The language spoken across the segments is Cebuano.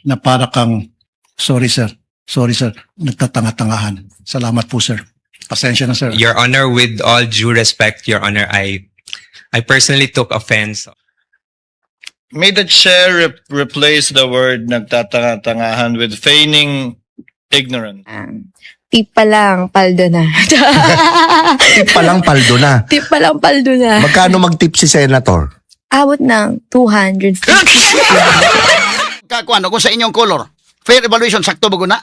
Na para kang, sorry sir, sorry sir, nagtatanga-tangahan. Salamat po, sir. Pasensya na, sir. Your Honor, with all due respect, Your Honor, I personally took offense. May the chair replace the word "nagtatanga-tangahan" with "feigning ignorance." Tip pa lang, paldo na. Tip pa lang, paldo na. Tip pa lang, paldo na. Magkano mag-tip si Senator? Abot ng 250. Kakuano kung sa inyong color. Fair evaluation, sakto ba na?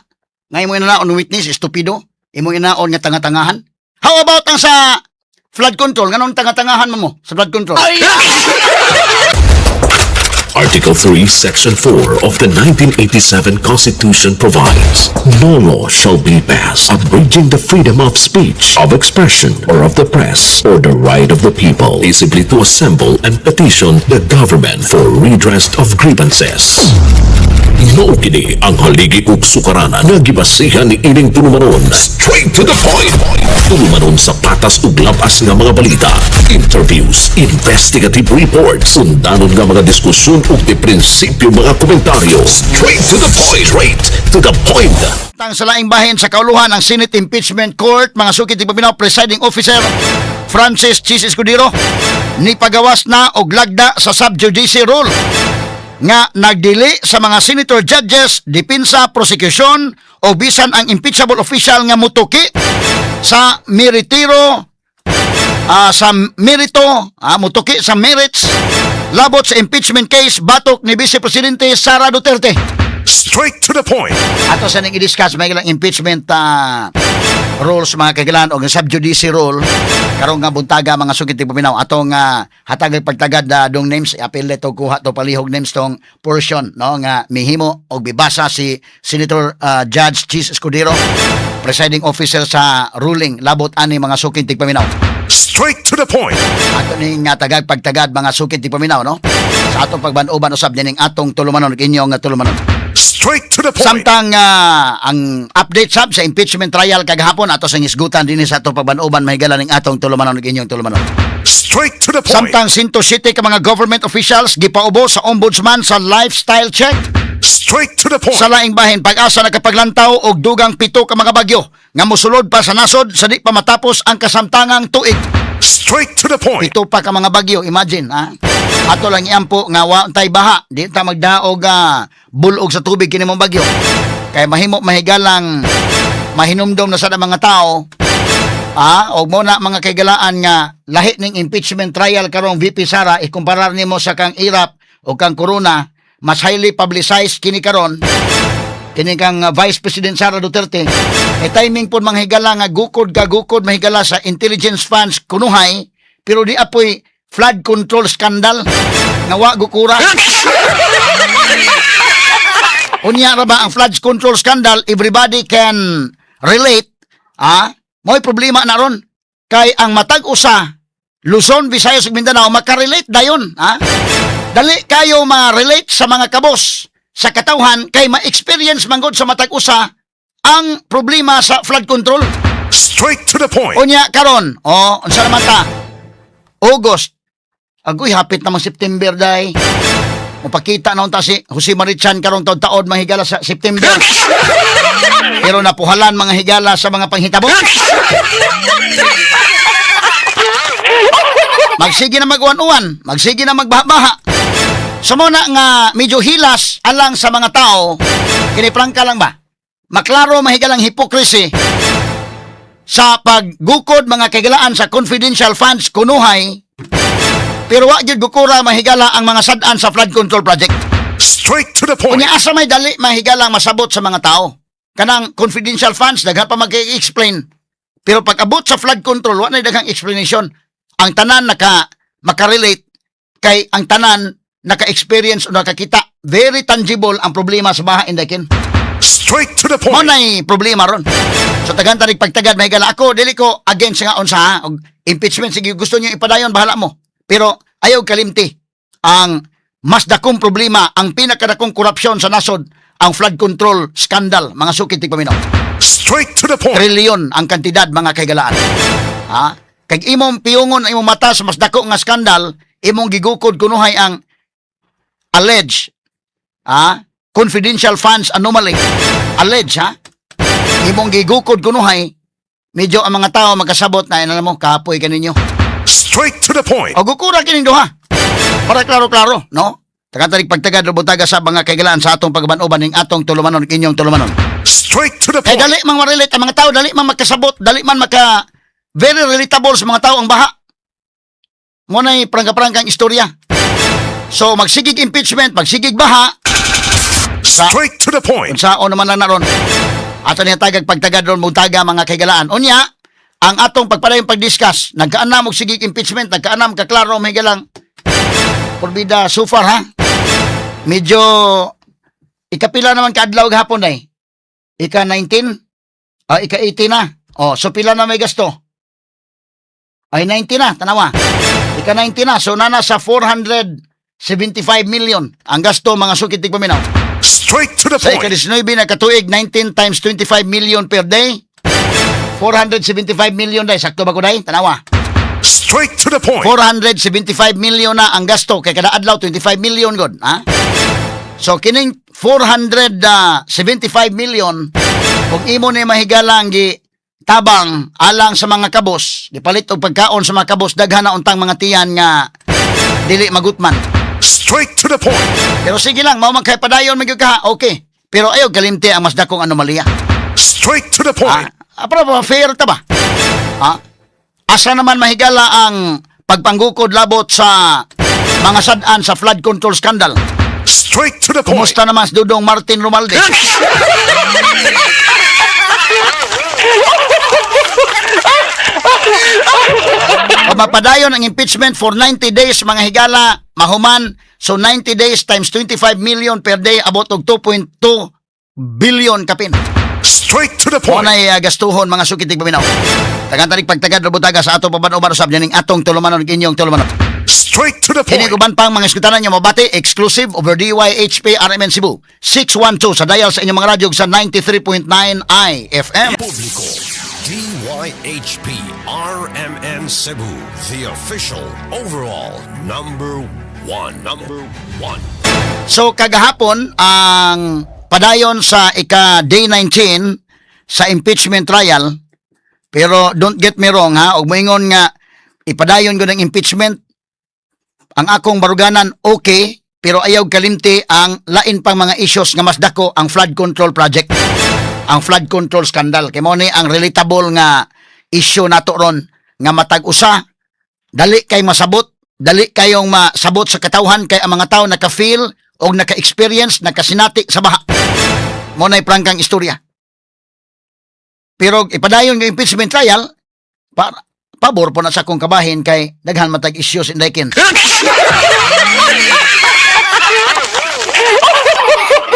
Nga imo inaon witness estupido, imo inaon nga tanga-tangahan. How about ang sa flood control? Nganong tanga-tangahan mo mo sa flood control? Article 3, Section 4 of the 1987 Constitution provides, "No law shall be passed abridging the freedom of speech, of expression, or of the press, or the right of the people peaceably to assemble and petition the government for redress of grievances." Mao kini ang haligi ug sukaranan nga gibasihan ni ining tulumanon. Straight to the point. Tulumanon sa patas ug labas nga mga balita, interviews, investigative reports, undanon nga mga diskusyon ug di prinsipyo mga komentaryo. Straight to the point. Straight to the point. Tang sa laing bahin, sa kauluhan ang Senate Impeachment Court, mga suki tigpaminaw, presiding officer Francis Chiz Escudero ni pagawas na og lagda sa sub judice rule nga nagdili sa mga senator judges, depensa, prosecution o bisan ang impeachable official nga mutuki sa meritiro sa merito, mutuki sa merits labot sa impeachment case batok ni Vice Presidente Sara Duterte. Straight to the point. Ato sa ning i-discuss may ilang impeachment rules, mga kagilan, o sub judice rule karong nga buntaga, mga sugit paminaw. Atong hatag pagtagad dong names apil to kuha to palihog names tong portion, no, nga mihimo og bibasa si Senator Judge Chiz Escudero, presiding officer, sa ruling labot ani, mga sukit tigpaminaw. Straight to the point. Ato ning nga tagag pagtagad, mga sukit tigpaminaw, no, sa atong pagban-uban usab dining atong tulumanon ug inyong nga tulumanon. Straight to the point. Samtang ang update sab sa impeachment trial kagahapon ato sa hisgutan dinhi sa atong pagban-uban, mahigala ning atong tulumanon ug inyong tulumanon. Straight to the point. Samtang 107 ka mga government officials gipaubo sa ombudsman sa lifestyle check. Straight to the point. Sa laing bahin, PAGASA nakapaglantaw og dugang 7 ka mga bagyo nga mosulod pa sa nasod sa di pa matapos ang kasamtangang tuig. Straight to the point. 7 pa ka mga bagyo, imagine, ha? Ato lang iampo nga wa tay baha, di ta magdaog bulog sa tubig kini mong bagyo. Kay mahimo mahigalang mahinumdom na sa mga tao. Og mo na, mga kaigalaan, nga lahi ning impeachment trial karong VP Sara ikumparar nimo sa kang Erap o kang Corona, mas highly publicized kini karon, kini kang Vice President Sara Duterte. E timing pud, mga higala, nga gukod ka gukod, mahigala, sa intelligence funds kunuhay, pero di apoy flood control scandal nga wa gukura. Unya ra ba ang flood control scandal, everybody can relate, ah? Mo'y problema na ron kay ang matag usa, Luzon, Visayas ug Mindanao, makarelate dayon, ha? Dali kayo ma-relate sa mga kabos sa katawhan kay ma-experience manggod sa matag usa ang problema sa flood control. Straight to the point. Unya karon, oh, unsa naman ta? August. Agoy, hapit namang September day. Mupakita na unta si Jose Mari Chan karong taon-taon, mga higala, sa September. Pero napuhalan, mga higala, sa mga panghitabo. Magsige na mag-uwan-uwan, magsige na magbaha-baha. So mo na nga medyo hilas alang sa mga tao, kini prangka lang ba? Maklaro mahigalang hypocrisy sa paggukod, mga kaigalaan, sa confidential funds kunuhay, pero wa gyud gukura, mahigala, ang mga sad-an sa flood control project. Straight to the point. Unya asa may dali mahigalang masabot sa mga tao? Kanang confidential funds, daghan pa mag-explain. Pero pag abot sa flood control, wa na daghang explanation. Ang tanan naka makarelate kay ang tanan naka-experience o nakakita. Very tangible ang problema sa baha, indakin. Straight to the Mo point. Na'y problema ron. So tagan tanig pagtagad, mahigala, ako dili ko against nga unsa, ha, og impeachment, sige, gusto niyo ipadayon, bahala mo. Pero ayaw kalimti ang mas dakong problema, ang pinakadakong korupsyon sa nasod, ang flood control scandal, mga sukit tigpaminaw. Straight to the point. Trilyon ang kantidad, mga kaigalaan. Ha? Kag imong piyungon ang imong mata sa mas dako nga skandal, imong gigukod kunuhay ang alleged, ha, Confidential funds anomaly. Alleged, ha? Imong gigukod kunuhay, medyo ang mga tao magkasabot na, alam mo, kapoy kaninyo. Straight to the point. O gukura kining duha. Para klaro-klaro, no? Tagatarik pagtagad rubutaga sa mga kaigalaan sa atong pagban-uban ning atong tulumanon, inyong tulumanon. Straight to the Kay point. dali mang ma-relate ang mga tao, dali man magkasabot, dali man maka very relatable sa mga tao ang baha. Mo na'y prangka-prangkang istorya. So magsigig impeachment, magsigig baha, Straight to the point. unsaon naman lang naron. Ato niya tagag pagtagad ron mutaga mga kaigalaan. Unya, ang atong pagpadayong pag-discuss, nagkaanam og sigig impeachment, nagkaanam kaklaro may galang. Porbida so far, ha. Medyo ikapila naman kaadlaw gahapon day. Ika 19, ah, ika 18 na. Oh, so pila na may gasto? Ay 19 na, tanawa. Ika 19 na, so nana sa 475 million ang gasto, mga sukit tigpaminaw. Straight to the Sa point. ika-19 na katuig, 19 times 25 million per day, 475 million day. Sakto ba ko day? Tanawa. Straight to the point. 475 million na ang gasto. Kay kada adlaw, 25 million god. Ha? So, kining 475 million, kung imo ni mahigalang gi tabang alang sa mga kabos, gipalit og pagkaon sa mga kabos, daghan na untang mga tiyan nga dili magutman. Straight to the point. Pero sige lang, mao man kay padayon magyud ka, okay. Pero ayaw galimti ang mas dakong anomalya. Straight to the point. Ah, para ba fair ta ba? Ah, asa naman mahigala ang pagpanggukod labot sa mga sad-an sa flood control scandal? Straight to the point. Kumusta naman si Dudong Martin Romualdez? O mapadayon ang impeachment for 90 days, mga higala, mahuman. So 90 days times 25 million per day, abot og 2.2 billion kapin. Straight to the Mo point. na gastuhon, mga sukitig paminaw. Tagantarik pagtagad robutaga sa ato paban-uban usab ning atong tulumanon, inyong tulumanon. Straight to the Kini point. uban pang mga iskutanan nyo mabati exclusive over DYHP RMN Cebu 612 sa dial sa inyong mga radyo sa 93.9 IFM. Publiko, DYHP RMN Cebu, the official overall number one. Number one. So kagahapon ang padayon sa ika day 19 sa impeachment trial, pero don't get me wrong, ha, og moingon nga ipadayon ko ng impeachment, ang akong baruganan, okay, pero ayaw kalimti ang lain pang mga issues nga mas dako, ang flood control project, ang flood control scandal, kay mao ni ang relatable nga issue nato ron nga matag usa dali kay masabot, dali kayong masabot sa katawhan, kay ang mga tao naka-feel o naka-experience, nakasinati sa baha. Mo na'y prangkang istorya. Pero ipadayon ng impeachment trial, para pabor po na sa akong kabahin kay daghan matag issues in daikin.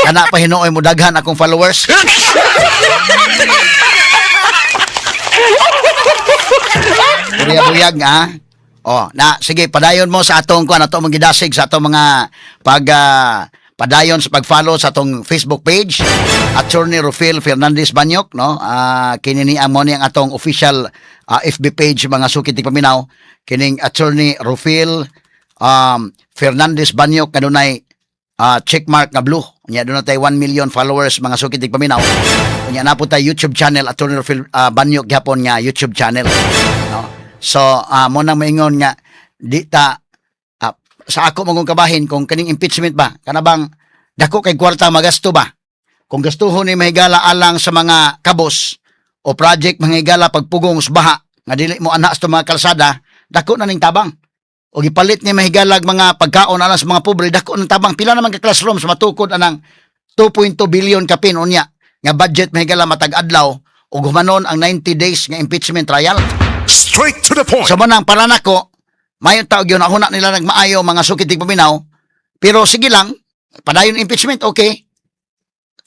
Kana pa hinuoy mo daghan akong followers. Buyag-buyag nga. Oh, na sige, padayon mo sa atong kuan, ato mong gidasig sa atong mga pag padayon sa pag-follow sa atong Facebook page, Attorney Rufil Fernandez Banyok, no? Ah, kini ni ang mo ni ang atong official FB page, mga suki tigpaminaw, kining Attorney Rufil Fernandez Banyok kanunay check mark nga blue. Unya doon na tayo 1 million followers, mga suki tigpaminaw. Unya na po tayo YouTube channel, Attorney Rufil Banyok gyapon nga YouTube channel, no? So mo nang maingon nga di ta sa ako mong kabahin kung kaning impeachment ba kana bang dako kay kwarta magasto ba, kung gastuhon ni mahigala alang sa mga kabos o project mga higala pagpugong sa baha nga dili mo ana sa mga kalsada, dako na ning tabang. O gipalit ni mahigalag mga pagkaon alang sa mga pobre, dako ng tabang. Pila naman ka classroom sa matukod anang 2.2 billion kapin unya nga budget mahigala matag adlaw ug humanon ang 90 days nga impeachment trial? Straight to the point. So mo nang para nako, mayon taog yun, huna nila nagmaayo, mga sukit paminaw. Pero sige lang, padayon impeachment, okay.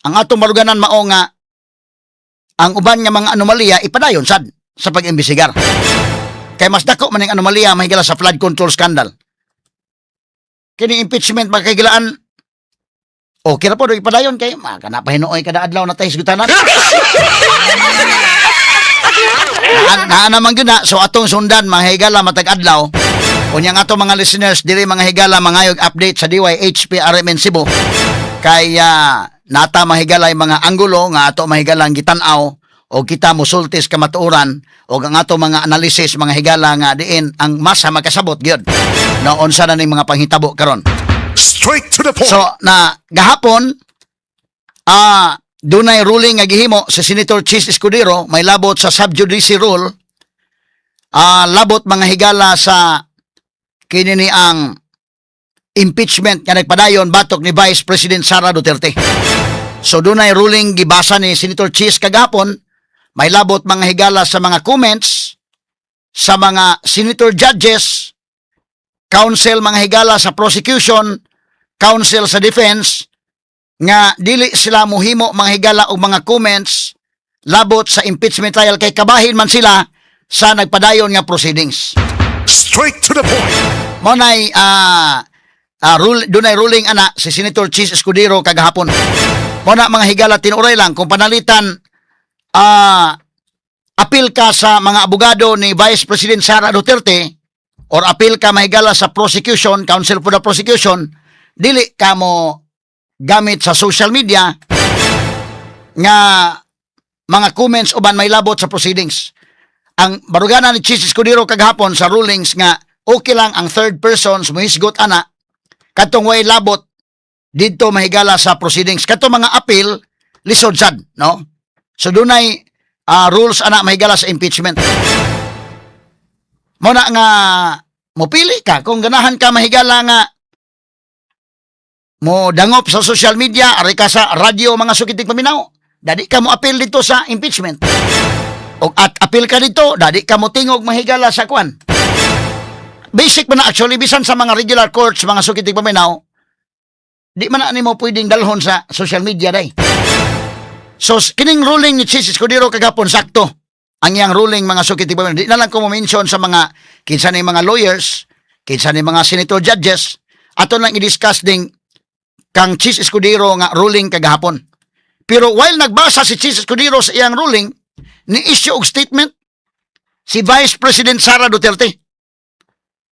Ang atong maruganan mao nga ang uban nga mga anomalya ipadayon sad sa pag-imbisigar. Kay mas dako man ang anomalya mahigala sa flood control scandal. Kini impeachment magkagilaan, okay ra po ipadayon kay makana pa hinuoy kada adlaw na tayo hisgutanan. Naa naman gyud na. So atong sundan, mga higala, matag adlaw. Unya nga ato mga listeners diri, mga higala, mangayog update sa DYHP RMN Cebu. Kay nata mahigalay mga anggulo nga ato mahigalang gitan-aw o kita musulti sa kamatuoran o ang ato mga analysis, mga higala, nga diin ang masa makasabot gyud no unsa na ning mga panghitabo karon. Straight to the point. So na gahapon dunay ruling nga gihimo si Senator Chiz Escudero may labot sa sub judice rule, labot, mga higala, sa kini ni ang impeachment nga nagpadayon batok ni Vice President Sara Duterte. So dunay ruling gibasa ni Senator Chiz kagahapon may labot, mga higala, sa mga comments sa mga senator judges, counsel, mga higala, sa prosecution, counsel sa defense, nga dili sila muhimo, mga higala, og mga comments labot sa impeachment trial kay kabahin man sila sa nagpadayon nga proceedings. Straight to the point. Mo nay dunay ruling ana si Senator Chiz Escudero kagahapon. Mo na, mga higala, tinuray lang kung panalitan apil ka sa mga abogado ni Vice President Sara Duterte or apil ka, mahigala, sa prosecution, counsel for the prosecution, dili ka mo gamit sa social media nga mga comments uban may labot sa proceedings. Ang barugana ni Chiz Escudero kagahapon sa rulings nga okay lang ang third persons mohisgot ana kadtong way labot didto, mahigala, sa proceedings. Kadtong mga appeal, lisod sad, no? So dunay rules ana, mahigala, sa impeachment. Mo na nga mopili ka kung ganahan ka, mahigala, nga mo dangop sa social media, ari ka sa radyo, mga suki tigpaminaw. Dadi ka mo appeal dito sa impeachment. O at appeal ka dito, dadi ka mo tingog, mahigala, sa kwan. Basic man na actually, bisan sa mga regular courts, mga suki tigpaminaw, di man na nimo pwedeng dalhon sa social media day. So kining ruling ni Chiz Escudero kagahapon, sakto ang iyang ruling, mga suki tigpaminaw. Di na lang ko mo mention sa mga kinsa ni mga lawyers, kinsa ni mga senator judges, ato lang i-discuss ding kang Chiz Escudero nga ruling kagahapon. Pero while nagbasa si Chiz Escudero sa iyang ruling, ni-issue og statement si Vice President Sara Duterte.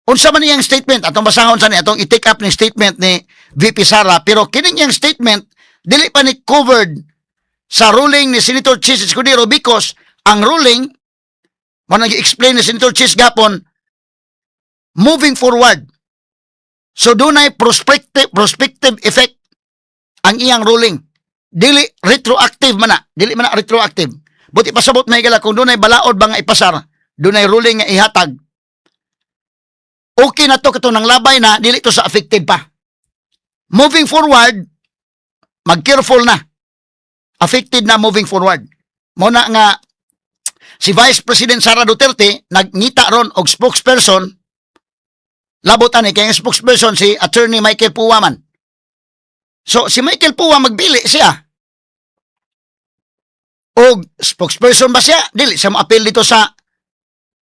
Unsa man iyang statement? Atong basahon sa ni atong i-take up ni statement ni VP Sara, pero kining iyang statement dili pa ni covered sa ruling ni Senator Chiz Escudero because ang ruling mo nag-explain ni Senator Chiz gahapon, moving forward. So dunay prospective effect ang iyang ruling. Dili retroactive man na, dili man na retroactive. Buti pasabot, may gala, kung dunay balaod ba nga ipasar, dunay ruling nga ihatag. Okay na to kato nang labay na, dili to sa affected pa. Moving forward, mag-careful na. Affected na moving forward. Mo na nga si Vice President Sara Duterte nagngita ron og spokesperson labot ani kay ang spokesperson si Attorney Michael Poa man. So si Michael Poa magbili siya. Og spokesperson ba siya? Dili siya mo-appeal dito sa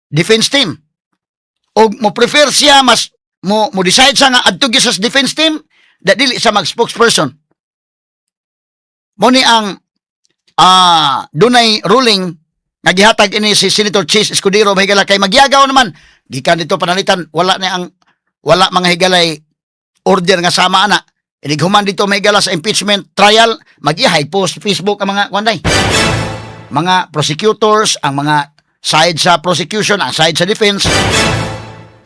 defense team. Og mo prefer siya, mas mo decide siya nga adto gyud sa defense team da dili siya mag spokesperson. Mo ni ang dunay ruling nga gihatag ini si Senator Chiz Escudero, mahigala, kay magyagaw naman gikan dito panalitan wala na ang wala, mga higalay, order nga sama ana. Inig human dito, mahigala, sa impeachment trial, mag-ihay post Facebook ang mga kwanday, mga prosecutors, ang mga side sa prosecution, ang side sa defense,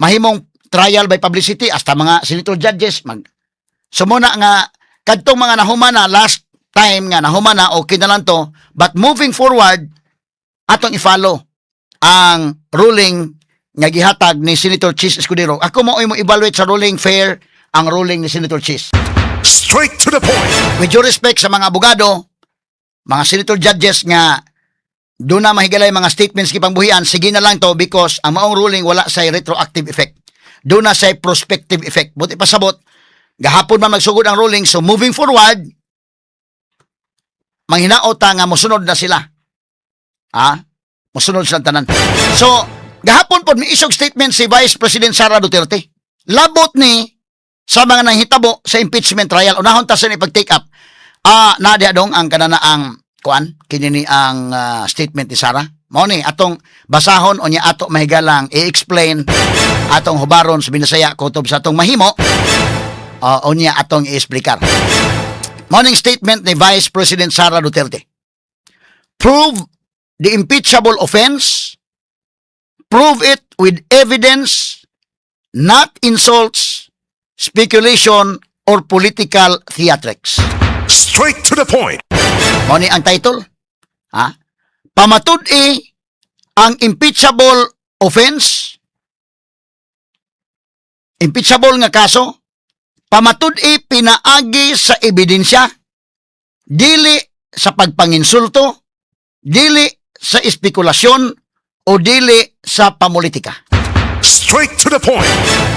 mahimong trial by publicity hasta mga senator judges mag. So muna nga kadtong mga nahuman na last time nga nahuman na, okay na lang to, but moving forward atong i-follow ang ruling nga gihatag ni Senator Chiz Escudero. Ako mo mo evaluate sa ruling, fair ang ruling ni Senator Chiz. Straight to the point. With due respect sa mga abogado, mga senator judges nga doon na mahigalay mga statements gipangbuhian, sige na lang to because ang maong ruling wala sa retroactive effect. Doon na sa prospective effect. Buti pasabot, gahapon man magsugod ang ruling, so moving forward, manghinaot ta nga mosunod na sila. Ha? Mosunod sila tanan. So, gahapon po, may isog statement si Vice President Sara Duterte. Labot ni sa mga nanghitabo sa impeachment trial. Unahon ta sa ni pag-take up. Na dong ang kanana ang kuan kini ni ang statement ni Sara. Mao ni atong basahon unya ato mahigalang i-explain, atong hubaron sa Binasaya kutob sa atong mahimo, unya atong i-explikar. Morning statement ni Vice President Sara Duterte. Prove the impeachable offense, prove it with evidence, not insults, speculation, or political theatrics. Straight to the point. Mao ni ang title. Ha? Pamatud-i ang impeachable offense, impeachable nga kaso, pamatud-i pinaagi sa ebidensya, dili sa pagpanginsulto, dili sa espekulasyon, o dili sa pamulitika. Straight to the point.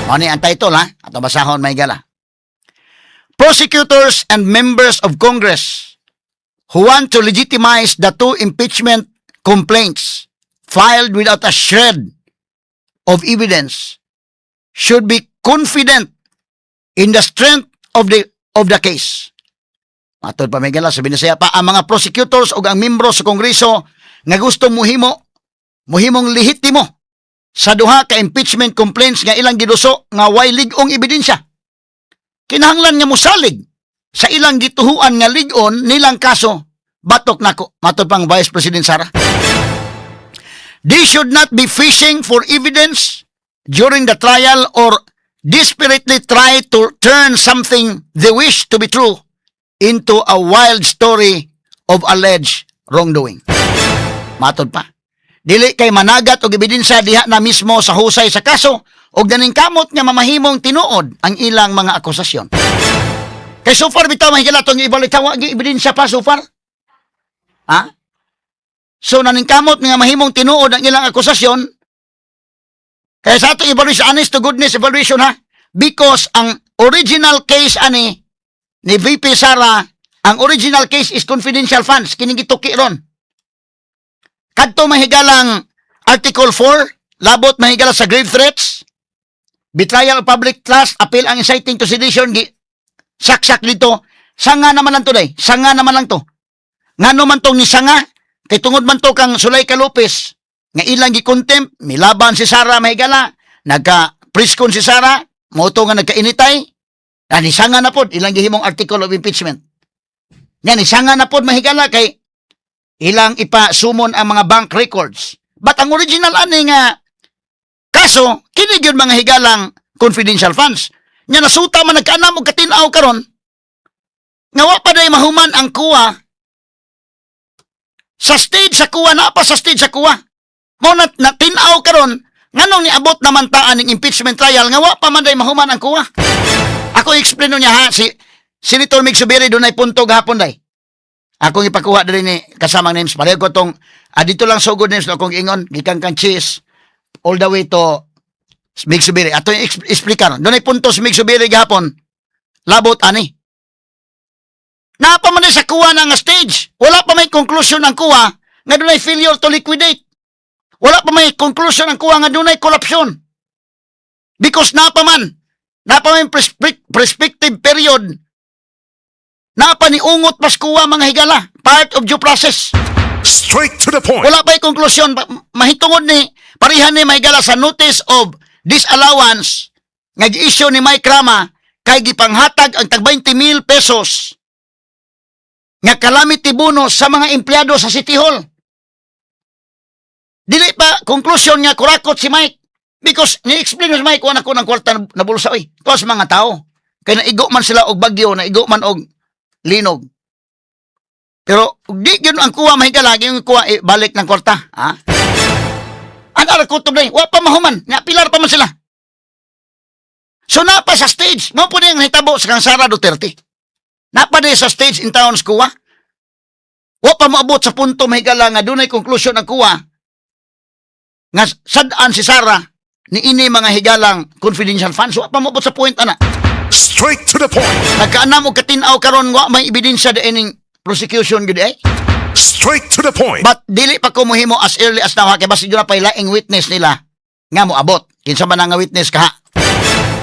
Mao ni ang title ha? Ato basahon, mga higala. Prosecutors and members of Congress who want to legitimize the two impeachment complaints filed without a shred of evidence should be confident in the strength of the case. Matod pa, mga higala, sabi na siya pa, ang mga prosecutors o ang membro sa Kongreso nga gusto muhimong lehitimo sa duha ka impeachment complaints nga ilang giduso nga way lig-ong ebidensya, kinahanglan nga mosalig sa ilang gituhuan nga lig-on nilang kaso batok nako, matod pang Vice President Sara. They should not be fishing for evidence during the trial or desperately try to turn something they wish to be true into a wild story of alleged wrongdoing. Matod pa, dili kay managat og ebidensya diha na mismo sa husay sa kaso og naningkamot nga mamahimong tinuod ang ilang mga akusasyon. Kay so far bitaw, mga higala, tong ibalita, wa gyud ebidensya pa so far. Ha? So naningkamot nga mahimong tinuod ang ilang akusasyon. Kaya sa atong evaluation, honest to goodness evaluation ha, because ang original case ani ni VP Sara, ang original case is confidential funds, kining gituki ron. Kadto, mahigalang Article 4, labot, mahigala, sa grave threats, betrayal of public trust, appeal and inciting to sedition, gi saksak dito. Sanga naman lang to day. Sanga naman lang to. Ngano man tong ni sanga? Kay tungod man to kang Zuleika Lopez nga ilang gi-contempt, milaban si Sara, mahigala, nagka presscon si Sara, mao to nga nagkainitay, ani sanga na pod ilang gihimong article of impeachment. Nga ni sanga na pod, mahigala, kay ilang ipa-summon ang mga bank records. But ang original ani nga kaso, kini gyud, mga higalang, confidential funds. Nya nasuta man nagkaanam og katin-aw karon nga wa pa day mahuman ang COA sa stage sa COA na pa sa stage sa COA. Mao na natin-aw karon nganong niabot naman ta aning impeachment trial nga wa pa man day mahuman ang COA. Ako i-explain niya ha, si Senator Migz Zubiri dunay punto gahapon day. Akong ipakuha diri ni kasamang names. Pareho ko tong dito lang sugod names akong ingon gikan kang Cheese all the way to Migz Zubiri. Ato yung explicar. Dunay punto si Migz Zubiri gahapon. Labot ani. Naa pa man sa COA na nga stage. Wala pa may conclusion ang COA nga dunay failure to liquidate. Wala pa may conclusion ang COA nga dunay corruption. Because naa pa man. Naa pa may prescriptive period. Naa pa ni ungot pas COA, mga higala. Part of due process. Straight to the point. Wala pa konklusyon. Mahitungod ni, parehan ni, mahigala, sa notice of disallowance nga gi-issue ni Mike Rama kay gipanghatag ang tag 20 mil pesos nga calamity bonus sa mga empleyado sa City Hall. Dili pa conclusion nga kurakot si Mike. Because ni-explain si Mike, "Wala ko ng kwarta na bulsa oy. To sa mga tao. Kay naigo man sila og bagyo, naigo man og linog." Pero di gyud ang COA, mahigala, yung COA eh, balik ng kwarta, ha? Ang ara kutob na wa pa mahuman, nga pilar pa man sila. So naa pa sa stage, mao po ang nahitabo sa kang Sara Duterte. Naa pa sa stage in town sa COA. Wa pa moabot sa punto, mahigala, nga dunay conclusion ang COA nga sad-an si Sara ni ini, mga higalang, confidential funds. Wa pa moabot sa point ana. Straight to the point. Nagkaanam og katin-aw karon wa may ebidensya di ining prosecution gud eh. Straight to the point. But dili pa ko mohimo as early as now ha, kay basi na pay laing witness nila nga moabot. Kinsa man ang nga witness kaha?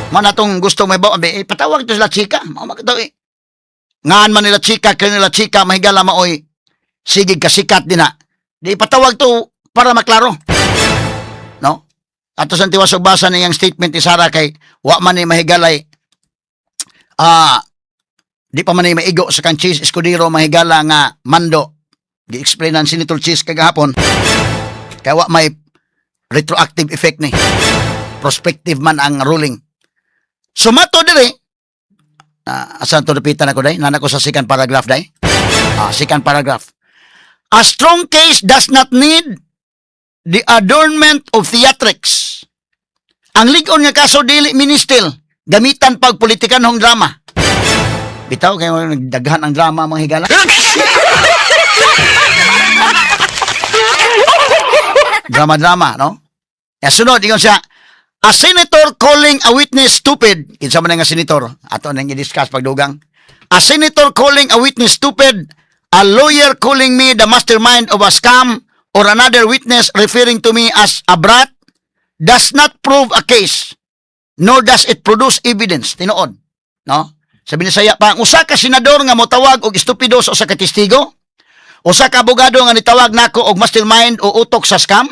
Mo na tong gusto may bawa, eh, patawag to sila chika. Mao man eh. Ngaan man nila chika, kay nila chika, mahigala, maoy sige kasikat din na. Di patawag to para maklaro. No? Ato sa tiwas og basa niyang statement ni Sara kay wa man ni mahigalay. Ah, Di pa man ay maigo sa kang Chiz Escudero, mahigala, nga mando. Gi-explain ang Senator Chiz kagahapon. Kaya wa may retroactive effect ni. Prospective man ang ruling. Sumato dire, asan to, repitan ako day? Nana ko sa second paragraph day. Second paragraph. A strong case does not need the adornment of theatrics. Ang lig-on nga kaso dili ministil gamitan pag politikanhong drama. Bitaw kayo, nagdaghan ang drama, mga higala. Drama-drama, no? Ya, sunod, ingon siya, a senator calling a witness stupid. Kinsa man nga senator? Ato nang i-discuss pagdugang. A senator calling a witness stupid, a lawyer calling me the mastermind of a scam, or another witness referring to me as a brat does not prove a case, nor does it produce evidence. Tinuod. No? Sa Binisaya pa, ang usa ka senador nga motawag og estupido sa usa ka testigo, usa ka abogado nga nitawag nako og mastermind o utok sa scam,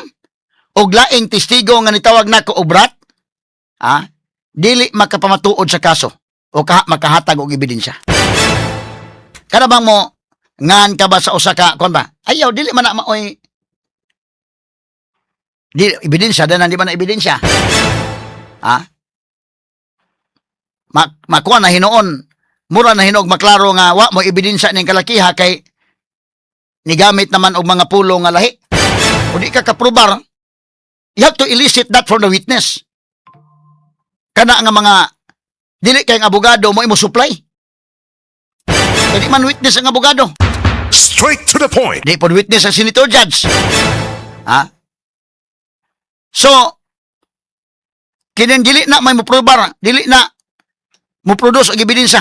og laing testigo nga nitawag nako og brat, dili makapamatuod sa kaso o makahatag og ebidensya. Kada bang mo ngan ka ba sa usa ka kon ba? Ayaw, dili man na maoy di ebidensya danan, di man na ebidensya. Makuha na hinuon, mura na hinuog maklaro nga wa mo ebidensya ning kalakiha kay nigamit naman og mga pulo nga lahi. O di ka kaprobar, you have to elicit that from the witness. Kana nga mga dili kay ang abogado mo imo supply. Kay di man witness ang abogado. Straight to the point. Di pod witness ang senator judge. Ha? So, kinin dili na may moprobar, dili na mo produce og ebidensya.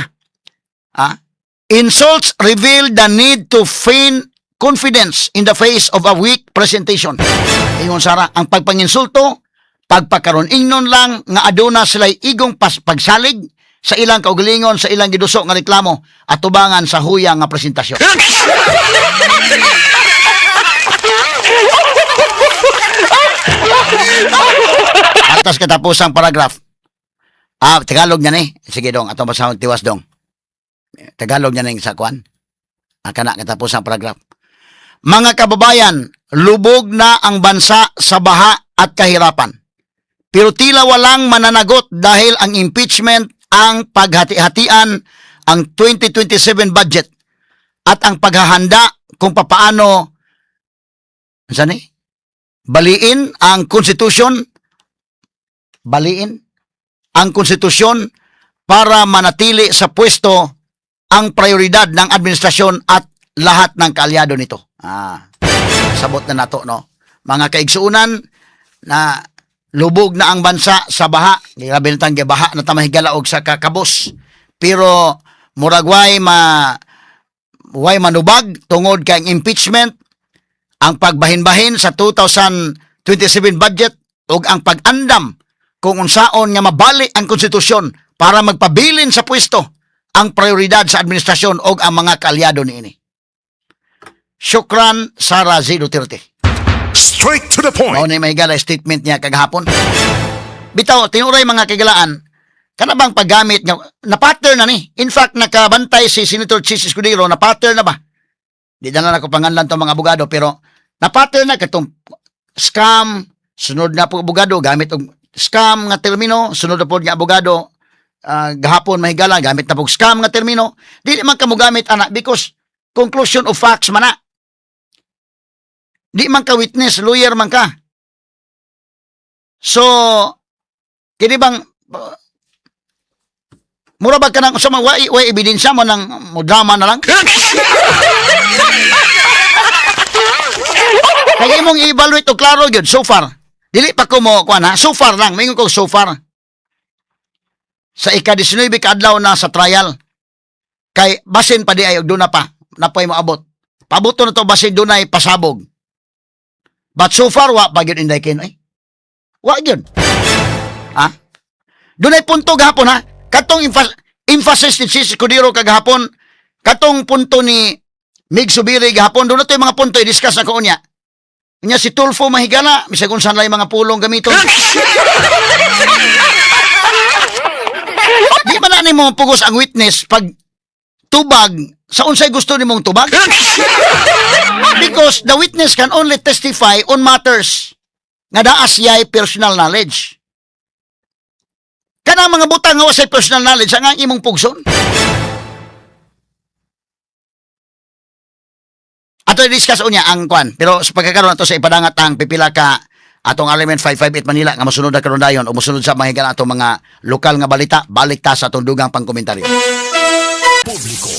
Ha? Insults reveal the need to feign confidence in the face of a weak presentation. Ingon Sara, ang pagpanginsulto, pagpakaron ingnon lang nga aduna sila'y igong pagsalig sa ilang kaugalingon sa ilang giduso nga reklamo atubangan sa huya nga presentasyon. Atas katapusang paragraph. Tagalog niya ni. Sige dong, atong basahon tiwas dong. Tagalog niya ni sa kwan. Kana katapusang paragraph. Mga kababayan, lubog na ang bansa sa baha at kahirapan. Pero tila walang mananagot dahil ang impeachment, ang paghati-hatian, ang 2027 budget at ang paghahanda kung papaano saan eh? Baliin ang konstitusyon, baliin ang konstitusyon para manatili sa pwesto ang prioridad ng administrasyon at lahat ng kaalyado nito. Sabot na nato, no? Mga kaigsuunan, na lubog na ang bansa sa baha. Grabe na tang baha na ta, mahigala, og sa kakabos. Pero murag way manubag tungod kay ang impeachment, ang pagbahin-bahin sa 2027 budget ug ang pag-andam kung unsaon nga mabali ang konstitusyon para magpabilin sa pwesto ang prioridad sa administrasyon o ang mga kaalyado niini. Shukran, Sara Z. Duterte. Straight to the point. Mao ni, mahigala, statement niya kagahapon. Bitaw, tinuray, mga kagilaan, kana bang paggamit nga na pattern na ni. In fact, nakabantay si Senator Chiz Escudero na pattern na ba? Di na lang ako panganlan tong mga abogado, pero na pattern na katong scam, sunod na po abogado gamit og scam nga termino, sunod na po nga abogado gahapon, mahigala, gamit na po scam nga termino. Dili man ka mo gamit ana because conclusion of facts man na. Di man ka witness, lawyer man ka. So, kini bang mura ba ka nang sa mga way ebidensya mo nang mo drama na lang? Kaya imong i-evaluate og klaro gyud so far. Dili pa ko mo kuan ha, so far lang, mingon ko so far. Sa ika-19 ka adlaw na sa trial. Kay basin pa di ay og duna pa, napoy mo abot. Pabuto na to, basin dunay pasabog. But so far wa pa gyud, Inday Ken ay. Wa gyud. Ha? Dunay punto gahapon ha. Katong emphasis ni Chiz Escudero kagahapon, katong punto ni Mig Zubiri gahapon, doon na to yung mga punto i-discuss na ko unya. Unya si Tulfo, mahigala, bisag unsa lang yung mga pulong gamiton. Di man na nimo pugos ang witness pag Tubag sa unsay gusto nimong tubag? Because the witness can only testify on matters nga naa siya'y personal knowledge. Kanang mga butang nga wasay personal knowledge ang imong pugson. Ato i-discuss unya ang kwan, pero sa pagkakaroon ato sa ipadangat ang pipila ka atong Element 558 Manila nga mosunod na karon dayon o mosunod sa mga higala atong mga lokal nga balita, balik ta sa atong dugang pangkomentaryo. Publiko.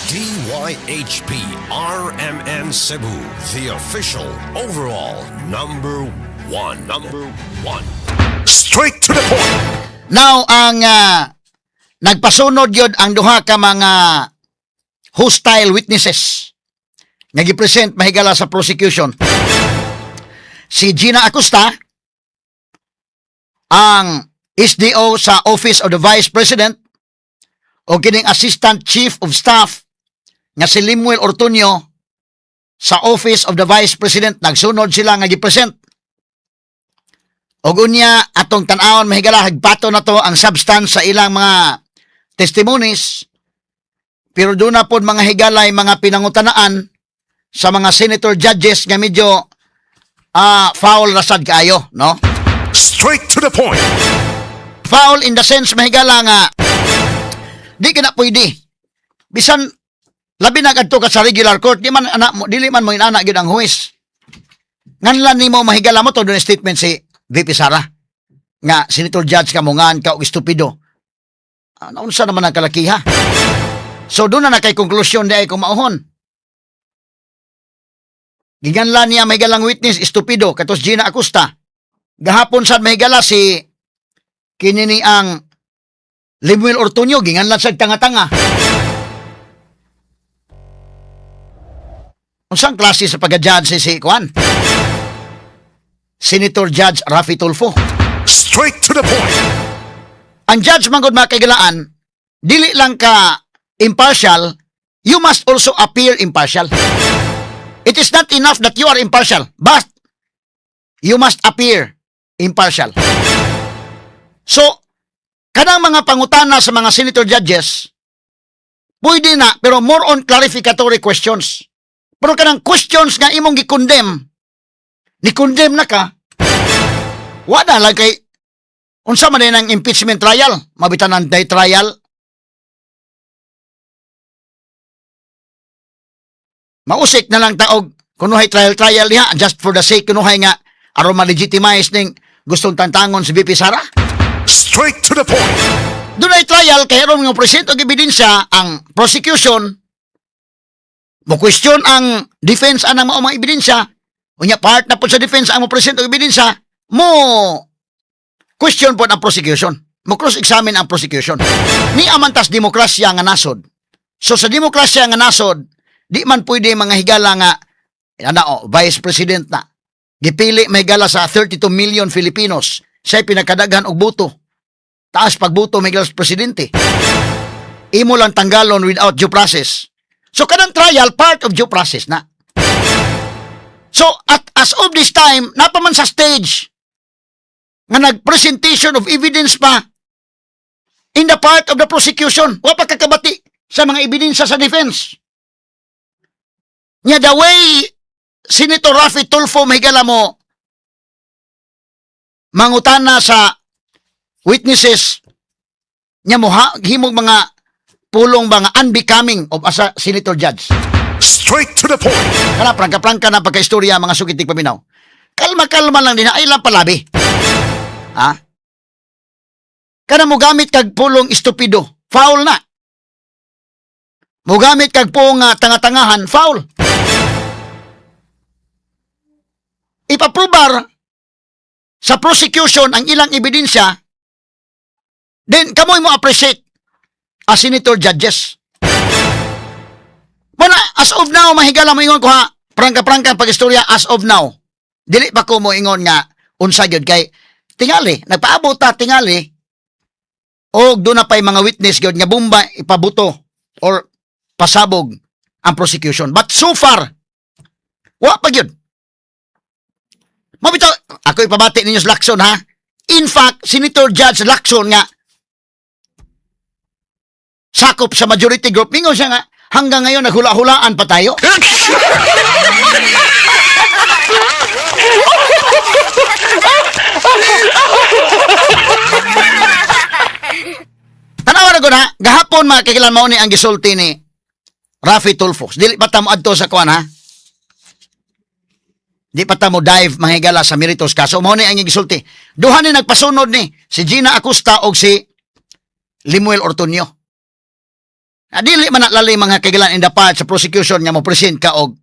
DYHP RMN Cebu, the official overall number one. Number one. Straight to the point. Now ang nagpasunod yun ang duha ka mga hostile witnesses nga gipresent, mahigala, sa prosecution. Si Gina Acosta, ang SDO sa Office of the Vice President, o kining Assistant Chief of Staff nga si Limuel Ortuño sa Office of the Vice President, nagsunod sila nga gipresent. Og unya atong tan-awon, mahigala, hagpato na to ang substance sa ilang mga testimonies, pero doon na pod, mga higalay, mga pinangutanaan sa mga senator judges nga medyo foul ra sad kaayo, no? Straight to the point. Foul in the sense, mahigala, nga di ka na pwede. Bisan labi na kadto ka sa regular court, di man ana mo, dili man mo inana gyud ang huwes. Nganlan nimo, mahigala, mo to doon statement si VP Sara nga senator judge ka mo ngan ka og estupido. Ah, naunsa naman ang kalakiha? So doon na na kay konklusyon di ay kung mauhon. Giganlan niya, mahigalang witness estupido katos Gina Acosta. Gahapon sad, mahigala, si kini ni ang Lemuel Ortuño ginganlan sa tanga-tanga. Unsang klase sa pagka-judge si Kuan? Senator Judge Raffy Tulfo. Straight to the point. Ang judge man gud, mga kahigalaan, dili lang ka impartial, you must also appear impartial. It is not enough that you are impartial, but you must appear impartial. So, kanang mga pangutana sa mga senator judges, pwede na, pero more on clarificatory questions. Pero kanang questions nga imong gi-condemn, ni-condemn na ka, wala lang kay unsa man din ang impeachment trial, mabitan ang day trial. Mausik na lang taog kunuhay trial trial diha just for the sake kunuhay nga aron ma-legitimize ning gustong tantangon si VP Sara. Straight to the point. Dunay trial kay aron nga present og ebidensya ang prosecution, mo question ang defense anang mao mga ebidensya, unya part na po sa defense ang mo present og ebidensya, mo question po ang prosecution, mo cross-examine ang prosecution. Ni amantas demokrasya nga nasod. So sa demokrasya nga nasod, di man pwede, mga higala, nga ana o vice president na gipili, mahigala, sa 32 million Filipinos, siya pinakadaghan og boto, taas pagboto, mahigala, sa presidente, imo lang tanggalon without due process. So kanang trial, part of due process na. So at as of this time, napaman sa stage nga nag-presentation of evidence pa in the part of the prosecution. Wa pa kakabati sa mga ebidensya sa defense. Nya the way Senator Raffy Tulfo, mahigala, mo mangutana sa witnesses nya, mo himog mga pulong ba nga unbecoming of as a senator judge. Straight to the point. Kana prangka-prangka na pagka-istorya, mga sugit tig paminaw. Kalma-kalma lang din ay lang palabi. Ha? Kana mo gamit kag pulong estupido, foul na. Mo gamit kag pulong nga tanga-tangahan, foul. Ipaprobar sa prosecution ang ilang ebidensya, then kamoy mo appreciate as senator judges. Muna, as of now, mahigala, mo ingon ko ha, prangka-prangka ang pag-istorya as of now. Dili pa ko mo ingon nga unsa gyud kay tingali, nagpaabot ta tingali og doon na pa'y mga witness gyud nga bomba ipabuto or pasabog ang prosecution. But so far, wa pa gyud. Mabitaw, ako ipabati ninyo sa Lacson ha. In fact, Senator Judge Lacson nga Sakop sa majority group. Mingon siya nga, hanggang ngayon naghula-hulaan pa tayo. Tanawa na ko na, gahapon mga kagilan mao ni ang gisulti ni Rafi Tulfo. Dili pa ta mo adto sa kuan ha. Di pa ta mo dive mga higala sa meritos kaso mao ni ang gisulti. Duha ni nagpasunod ni si Gina Acosta og si Limuel Ortonio. Na dili man na lali mga kagilan in the part sa prosecution nga mo present ka og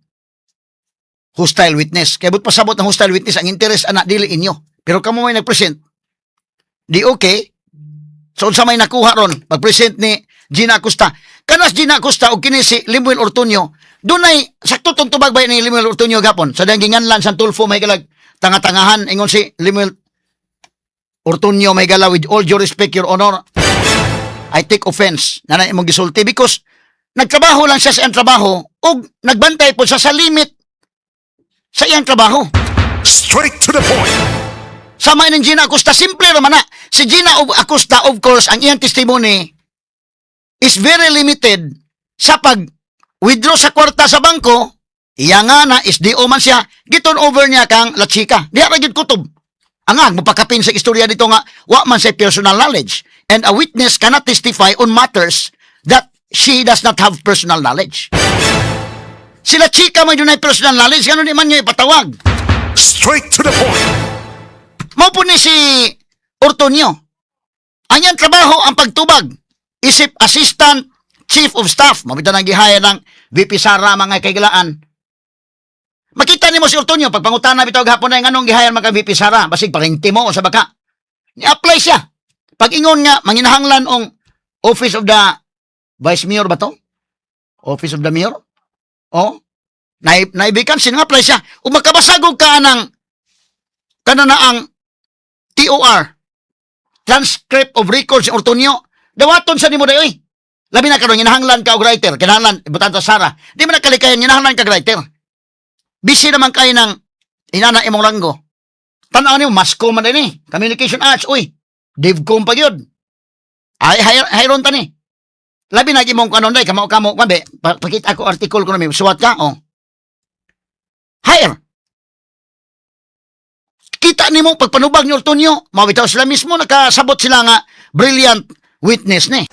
hostile witness. Kay but pasabot ng hostile witness ang interest ana dili inyo. Pero kamo may nagpresent. Di okay. So unsa may nakuha ron pag-present ni Gina Acosta. Kanas Gina Acosta og kini si Limuel Ortonio, dunay sakto tong tubag bay ni Limuel Ortonio gapon. Sa dayang ginganlan sa Tulfo may galag tanga-tangahan ingon si Limuel Ortonio may gala, with all due respect, your honor, I take offense na na imong gisulti because nagtrabaho lang siya sa iyang trabaho ug nagbantay po siya sa limit sa iyang trabaho. Straight to the point. Sama ni Gina Acosta, simple raman na. Si Gina Acosta, of course, ang iyang testimony is very limited sa pag withdraw sa kwarta sa bangko, iya nga na, SDO man siya, giton over niya kang La Chica. Diha ra gyud kutob. Ang ang mapakapin sa istorya dito nga, wa man sa personal knowledge. And a witness cannot testify on matters that she does not have personal knowledge. Sila Chica may dunay personal knowledge, ganun di man niya ipatawag. Straight to the point. Mao po ni si Ortonio. Ang iyang trabaho ang pagtubag. Isip Assistant Chief of Staff. Mabita nang gihaya ng VP Sara mga kaigalaan. Makita nimo si Ortonio pag pangutana bitaw gahapon na nganong gihayan man kang VP Sara, basig parinti mo sa baka. Ni-apply siya. Pag ingon nga manginahanglan ong Office of the Vice Mayor ba to? Office of the Mayor? Oh? Na vacancy nga apply siya. Ug makabasagog ka ng kana na ang TOR, Transcript of Records ni Ortonio, dawaton sa nimo dayoy. Labi na karon ginahanglan ka og writer, kinahanglan ibutan ta Sara. Di man na kalikayan ginahanglan ka og writer. Busy naman kay ng inana imong ranggo. Tan-aw nimo Masco man din eh. Communication Arts, uy. Devcom pa gyud. Ay hayron ta ni. Labi na imong kanon day kamo kamo kabe pakita ko article ko na suwat ka oh. Hire. Kita nimo pagpanubag ni Ortonio, mawitaw sila mismo nakasabot sila nga brilliant witness ni.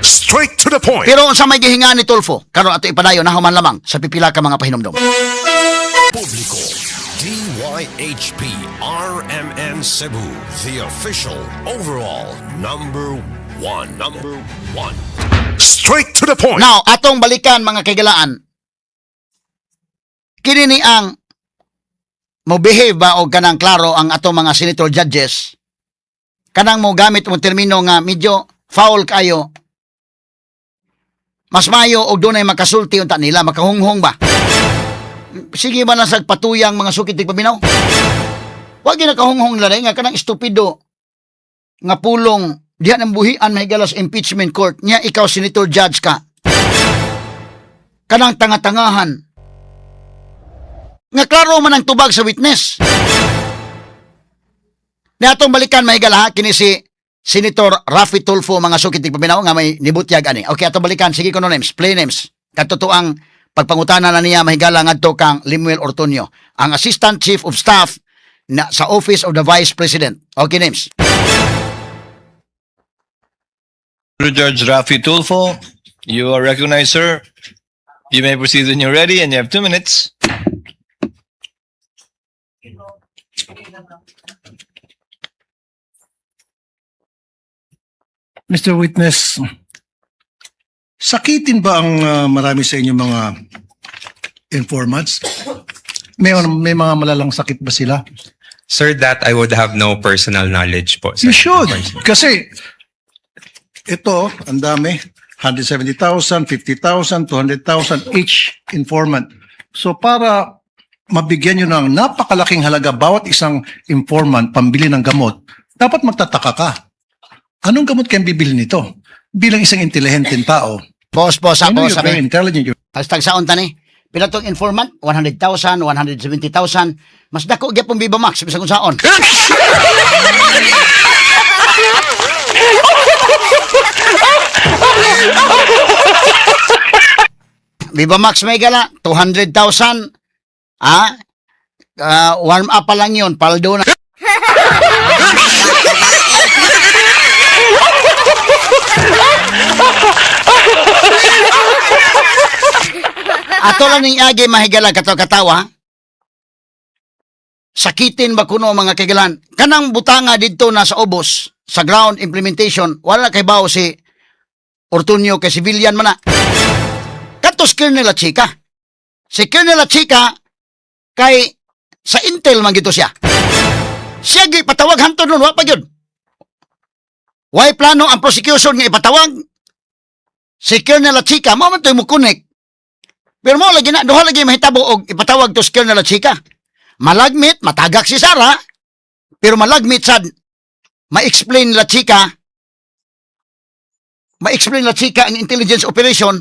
Straight to the point. Pero unsa may gihinga ni Tulfo, karon ato ipadayon na human lamang sa pipila ka mga pahinumdom. Publiko, DYHP RMN Cebu, the official overall number one. Number one. Straight to the point. Now, atong balikan mga kaigalaan. Kini ni ang mo behave ba og kanang klaro ang atong mga senator judges kanang mo gamit mo termino nga medyo foul kayo, mas mayo og dunay makasulti unta nila makahunghong ba, sige ba lang sa patuyang mga sukit paminaw, wag gyud nakahunghong nila nga kanang estupido nga pulong diha ng buhian mahigala sa impeachment court niya, ikaw senator judge ka, kanang tanga-tangahan nga klaro man ang tubag sa witness. Ni atong balikan mahigala ha, kini si Senator Rafi Tulfo mga sukit paminaw nga may nibutyag ani. Okay, atong balikan sige kuno names, play names. Katotoang pagpangutana na niya mahigala ngadto kang Limuel Ortonio, ang Assistant Chief of Staff na sa Office of the Vice President. Okay, names. Judge Rafi Tulfo, you are recognized, sir. You may proceed when you're ready, and you have 2 minutes. Mr. Witness, sakitin ba ang marami sa inyong mga informants? May mga malalang sakit ba sila? Sir, that I would have no personal knowledge po. Sir. You should. Kasi ito, ang dami. 170,000, 50,000, 200,000 each informant. So para mabigyan nyo ng napakalaking halaga bawat isang informant pambili ng gamot, dapat magtataka ka. Anong gamot kayang bibili nito? Bilang isang intelihenteng tao. Boss, boss, I know boss, you're very sabi. intelligent. Hashtag saon tani. Pila tong informant? 100,000, 170,000. Mas dako gyapon Viva Max bisag unsaon. Viva Max may gala, 200,000. Ah, warm up pa lang yun, paldo na. Ato lang ning agi mahigala kato katawa. Sakitin ba kuno mga kaigalan? Kanang butanga didto na sa ubos sa ground implementation, wala kay bawo si Ortunio kay civilian man na. Katos Colonel Chica. Si Colonel Chica kay sa Intel man gito siya. Siya gi patawag hantod nun, wa pa gyud. Way plano ang prosecution nga ipatawag si Colonel Chica, mao man to'y mo-connect. Pero mo lagi na duha lagi mahitabo og ipatawag to si Colonel Chica. Malagmit, matagak si Sara, pero malagmit sad ma-explain la Chica, ma-explain la Chica ang intelligence operation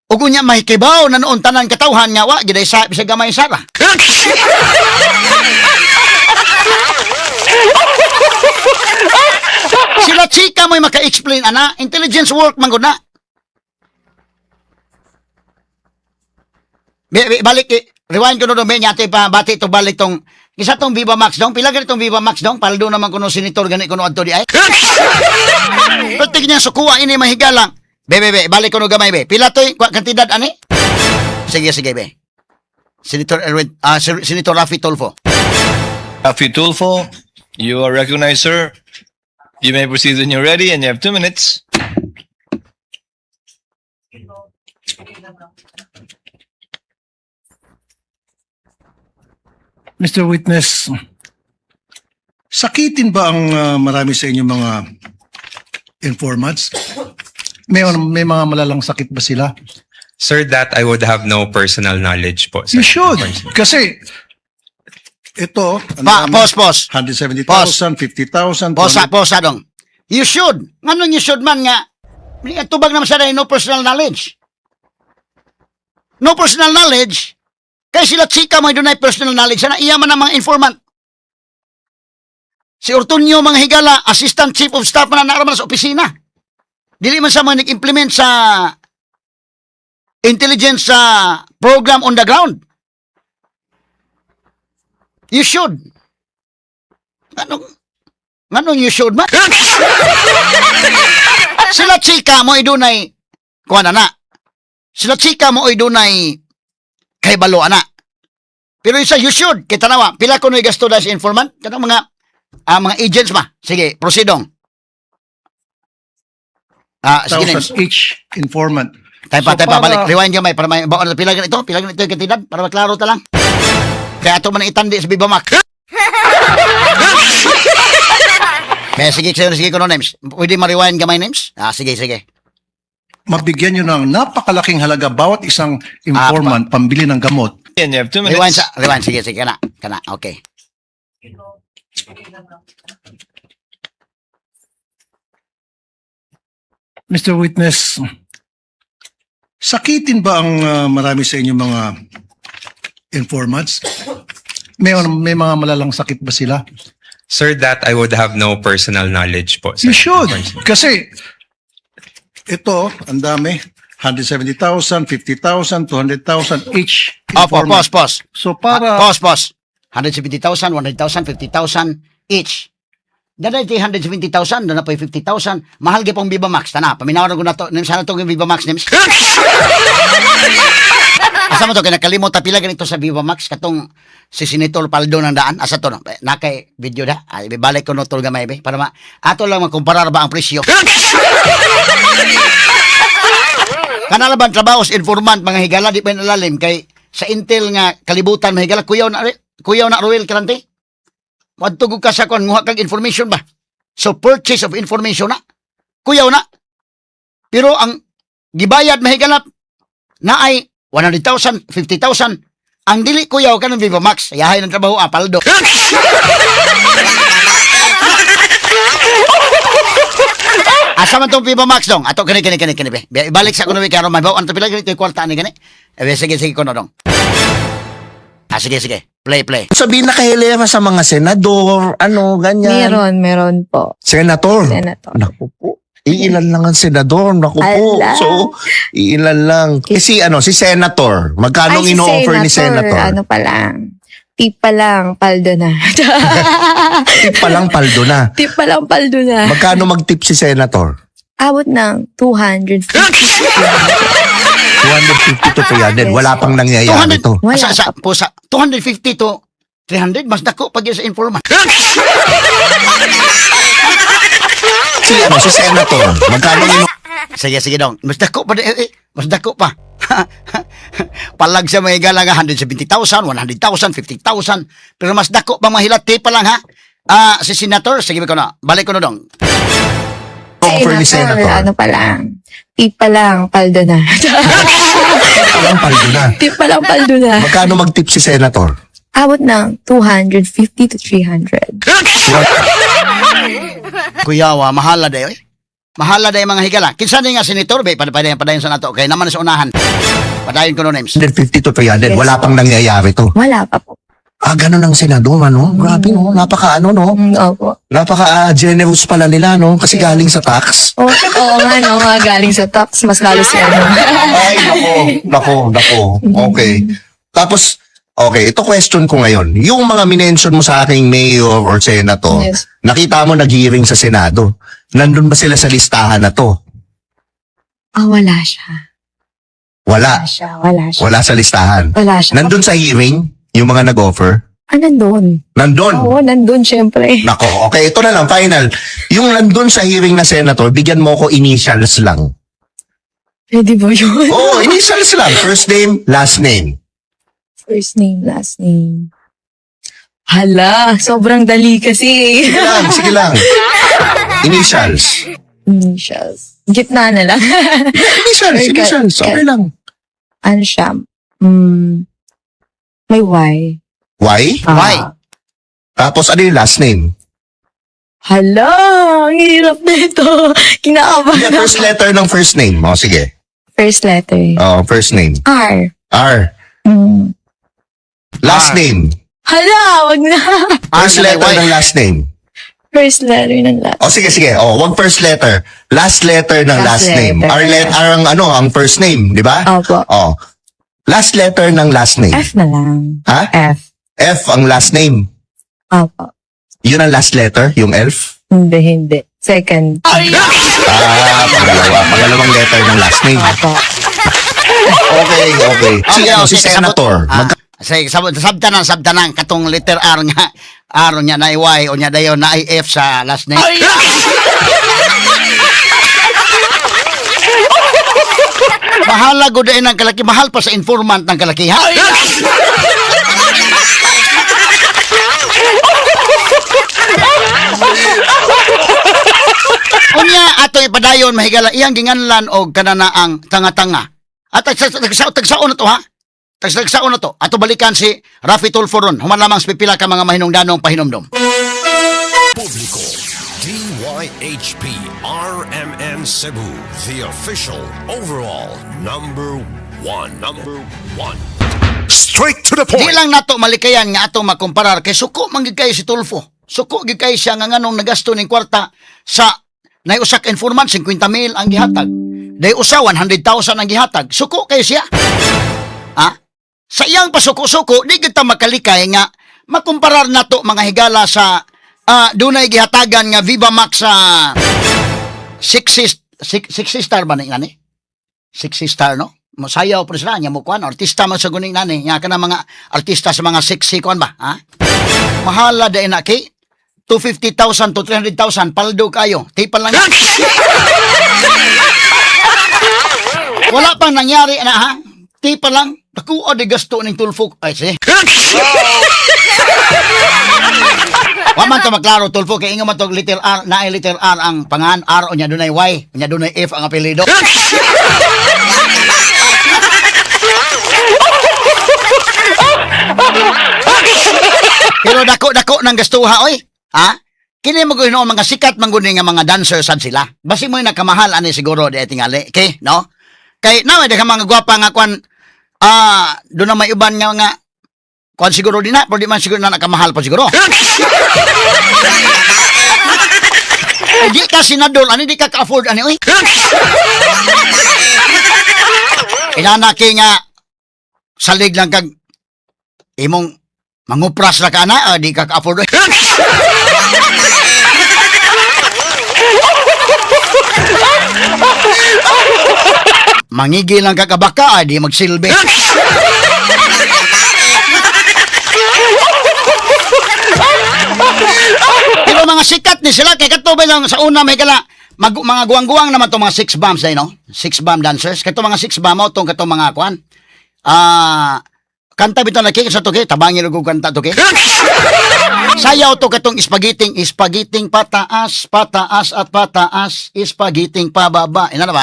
ug unya mahikibaw na noon tanan katawhan nga wa giday sa bisag gamay Sara. Sila Chika mo'y maka-explain ana, intelligence work man gud na. Be, be, balik eh, rewind ko no be nyate pa bati to balik tong isa tong Viva Max dong pila gani tong Viva Max dong paldo naman kuno senator gani kuno adto di ay. Pertig niya sukuha ini mahigalang. Be be be balik ko no gamay be. Pila toy kwa kantidad ani? Sige sige be. Senator Erwin, Senator Raffy Tulfo. Raffy Tulfo, you are recognized, sir. You may proceed when you're ready, and you have 2 minutes. Mr. Witness, sakitin ba ang marami sa inyong mga informants? May mga malalang sakit ba sila? Sir, that I would have no personal knowledge po, sir. You should. Kasi ito, ang Pa, dami. pause, pause. 170,000, 50,000, Posa, posa dong. You should. Nganong you should man nga, tubag naman siya no personal knowledge. No personal knowledge, kay sila chika mo dunay personal knowledge. Sana iya man ang mga informant. Si Ortunio mga higala, assistant chief of staff man na man sa opisina. Dili man sa mga nag-implement sa intelligence sa program on the ground. You should. Nganong you should man? Sila chika mo idunay kuan na. Sila chika mo idunay kay balo ana. Pero isa you should kay tanawa pila kuno gasto sa informant kanang mga agents ba. Sige, proceedong. Sige names. 1,000 each informant. Tayo pa, So, tayo pa, balik. Rewind gamay para may baon na pila ganito yung kantidad para maklaro ta lang. Kaya ato man ang itandi sa Bibamak. Kaya sige, sige, sige, kuno names. Pwede ma-rewind gamay names? Sige, sige. Mabigyan nyo ng napakalaking halaga bawat isang informant pambili ng gamot. And you have two Rewind minutes. sa, rewind, sige, sige, kana, kana, okay. Mr. Witness, sakitin ba ang marami sa inyong mga informants? May mga malalang sakit ba sila? Sir, that I would have no personal knowledge po, sir. You should. Kasi ito, ang dami. 170,000, 50,000, 200,000 each Opo, informant. pause, pause. So para Pause, pause. 170,000, 100,000, 50,000 each. Daday 170,000, doon na po 50,000. Mahal gyud pong Viva Max. Tana, paminawan ko na to. Names, sana to yung Viva Max, names. Asa mo to, kinakalimot ta pila ganito sa Viva Max, katong si Senator Paldo ng daan. Asa to, no? Nakay video da. Ay, balik ko no, tol gamay, be. Para ma, ato lang makumparar ba ang presyo. Kanala ba ang trabaho sa informant, mga higala, di pa yun alalim. Kay sa Intel nga kalibutan, mga higala, kuyaw na Ruel Karante. Madtugog ka sa kwan, nguha kag information ba? So, purchase of information na. Kuyaw na. Pero ang gibayad mahigalap na ay 100,000, 50,000. Ang dili kuyaw ka ng Viva Max. Yahay ng trabaho, apaldo. Asa man tong Viva Max dong? Ato kani kani kani kani be. Ibalik sa kuno kay aron mabaw ang pila ganito yung kwarta ani gani. Eh sige sige kuno dong. Sige sige. Play play. Sabihin na kahilera sa mga senador, ano, ganyan. Meron, meron po. Senator. Senator. Naku po. Iilan lang ang senador. Naku po. Ala. So, iilan lang. Eh, si, ano, si senator. Magkano Ay, si ino-offer ni senator? Ano pa lang. Tip pa lang, paldo na. Tip pa lang, paldo na. Tip pa lang, paldo na. Magkano mag-tip si senator? Abot ng 250. 250 to 300. Wala pang nangyayari 200, to. Wala sa, 250 to 300, mas dako pag yun sa informant. Si, ano, si senator. Magkano ino Sige, sige dong. Mas dako pa, mas dako pa. Palag sa mga higala nga 170,000, 100,000, 50,000. Pero mas dako pa mahilati pa lang ha. Ah, si Senator, sige ko na. Balik ko na dong. offer ni senator? Ano pa lang. Tip pa lang, paldo na. Tip pa lang, paldo na. Tip pa lang, paldo na. Magkano mag-tip si senator? Abot ng 250 to 300. Kuyawa, mahala dayo eh. Mahala dayo mga higala. Kinsa ni nga senator, be, padayon, padayon sa nato. Kay naman sa unahan. Padayon ko no names. 150 to 300. Yes. Wala pang nangyayari to. Wala pa po. Ah, ganun ang senador, ano? Grabe, no? Napaka, ano, no? Opo. Napaka generous pala nila, no? Kasi galing sa tax. Oo, oo nga, no, nga galing sa tax. Mas lalo si ano. Ay, nako. Nako, nako. Okay. Tapos, okay, ito question ko ngayon. Yung mga minention mo sa aking mayor or senator, Yes. nakita mo nag-hearing sa Senado. Nandun ba sila sa listahan na to? Ah, wala siya. Wala. Wala siya, wala siya. Wala sa listahan. Wala siya. Nandun sa hearing, yung mga nag-offer? Ah, nandun. Nandun. Oo, nandun, syempre. Nako, okay, ito na lang, final. Yung nandun sa hearing na senator, bigyan mo ko initials lang. Pwede ba yun? Oo, initials lang. First name, last name. First name, last name. Hala, sobrang dali kasi. Sige lang, sige lang. Initials. Initials. Gitna na lang. Initials, Okay. initials. Okay lang. Ano siya? May Y. Y? Ah. Y. Tapos ano yung last name? Hala, ang hirap na ito. Kinakabahan. Yeah, first letter ng first name. O, sige. First letter. Oh, first name. R. R. Last R. name. Hala, wag na. First R na may letter Y. ng last name. First letter ng last. O, sige, sige. O, wag first letter. Last letter ng last, Last name. letter. R, R ang ano, ang first name, di ba? Opo. O. Last letter ng last name. F na lang. Ha? F. F ang last name. Opo. Yun ang last letter, yung elf. Hindi, hindi. Second. Ah, pangalawa. Pangalawang letter ng last name. Opo. Okay. Si, ano, si Senator. Ah, sige, sabot, sabtanan, sabtanan, katong letter R nga, R niya na Y, o niya dayon na F sa last name. Bahala ko din ang kalaki, mahal pa sa informant ng kalaki, ha? Unya ato ipadayon mahigala iyang ginganlan og kanana ang tanga-tanga. At tagsaon na to ha. Tagsaon na to. Ato balikan si Rafi Tulfo ron. Human lamang sa pipila ka mga mahinungdanong pahinomdom. Publiko, DYHP RMN Cebu, the official overall number one. Number one. Straight to the Di point. lang nato malikayan nga ato makumparar kay suko man gid kayo si Tulfo. Suko gid kayo siya nga nganong nagasto ning kwarta sa nay usa ka informant 50 mil ang gihatag. Day usa 100,000 ang gihatag. Suko kayo siya. Ha? Sa iyang pasuko-suko di gid ta makalikay nga makumparar nato mga higala sa dunay gihatagan nga Viva Max sa 60 star ba ni nani? 60 star no? Masayaw po sila nya mo kuan artista man sa guning nani nya kana mga artista sa mga sexy kuan ba ha? Mahala dai na kay 250,000 to 300,000 paldo kayo. Tipan lang. Wala pang nangyari na ha. Tipan lang. Nakuha di gasto ning Tulfo. Ay, si. Wa man to maklaro Tulfo kay ingon man to letter R na ay letter R ang pangan R unya dunay Y unya dunay F ang apelyido. Pero dako-dako ng gastuha oy. Ha? Kini mo gud mga sikat man gud ni nga mga dancer sad sila. Basi mo nakamahal ani siguro di tingali. Okay, no? Kay na may mga gwapa nga kwan doon na may uban nga nga kwan siguro din na, pero di man siguro na nakamahal pa siguro. Ay, di ka senador, ani di ka ka-afford ani oy. Inana kay nga salig lang kag imong mangupras ra ka na, ah, di ka ka-afford, oy. Mangigil lang ka kabaka, ah, di magsilbi. Pero mga sikat ni sila kay kato ba lang sa una may kala mag, mga guwang-guwang naman to mga six bombs ay, no? Six bomb dancers. Kato mga six bomb mo tong kato mga kuan. Ah, kanta bitaw na kay sa to kay tabangin og kanta to kay. Sayaw to katong ispagiting, ispagiting pataas, pataas at pataas, ispagiting pababa. Ina na ba?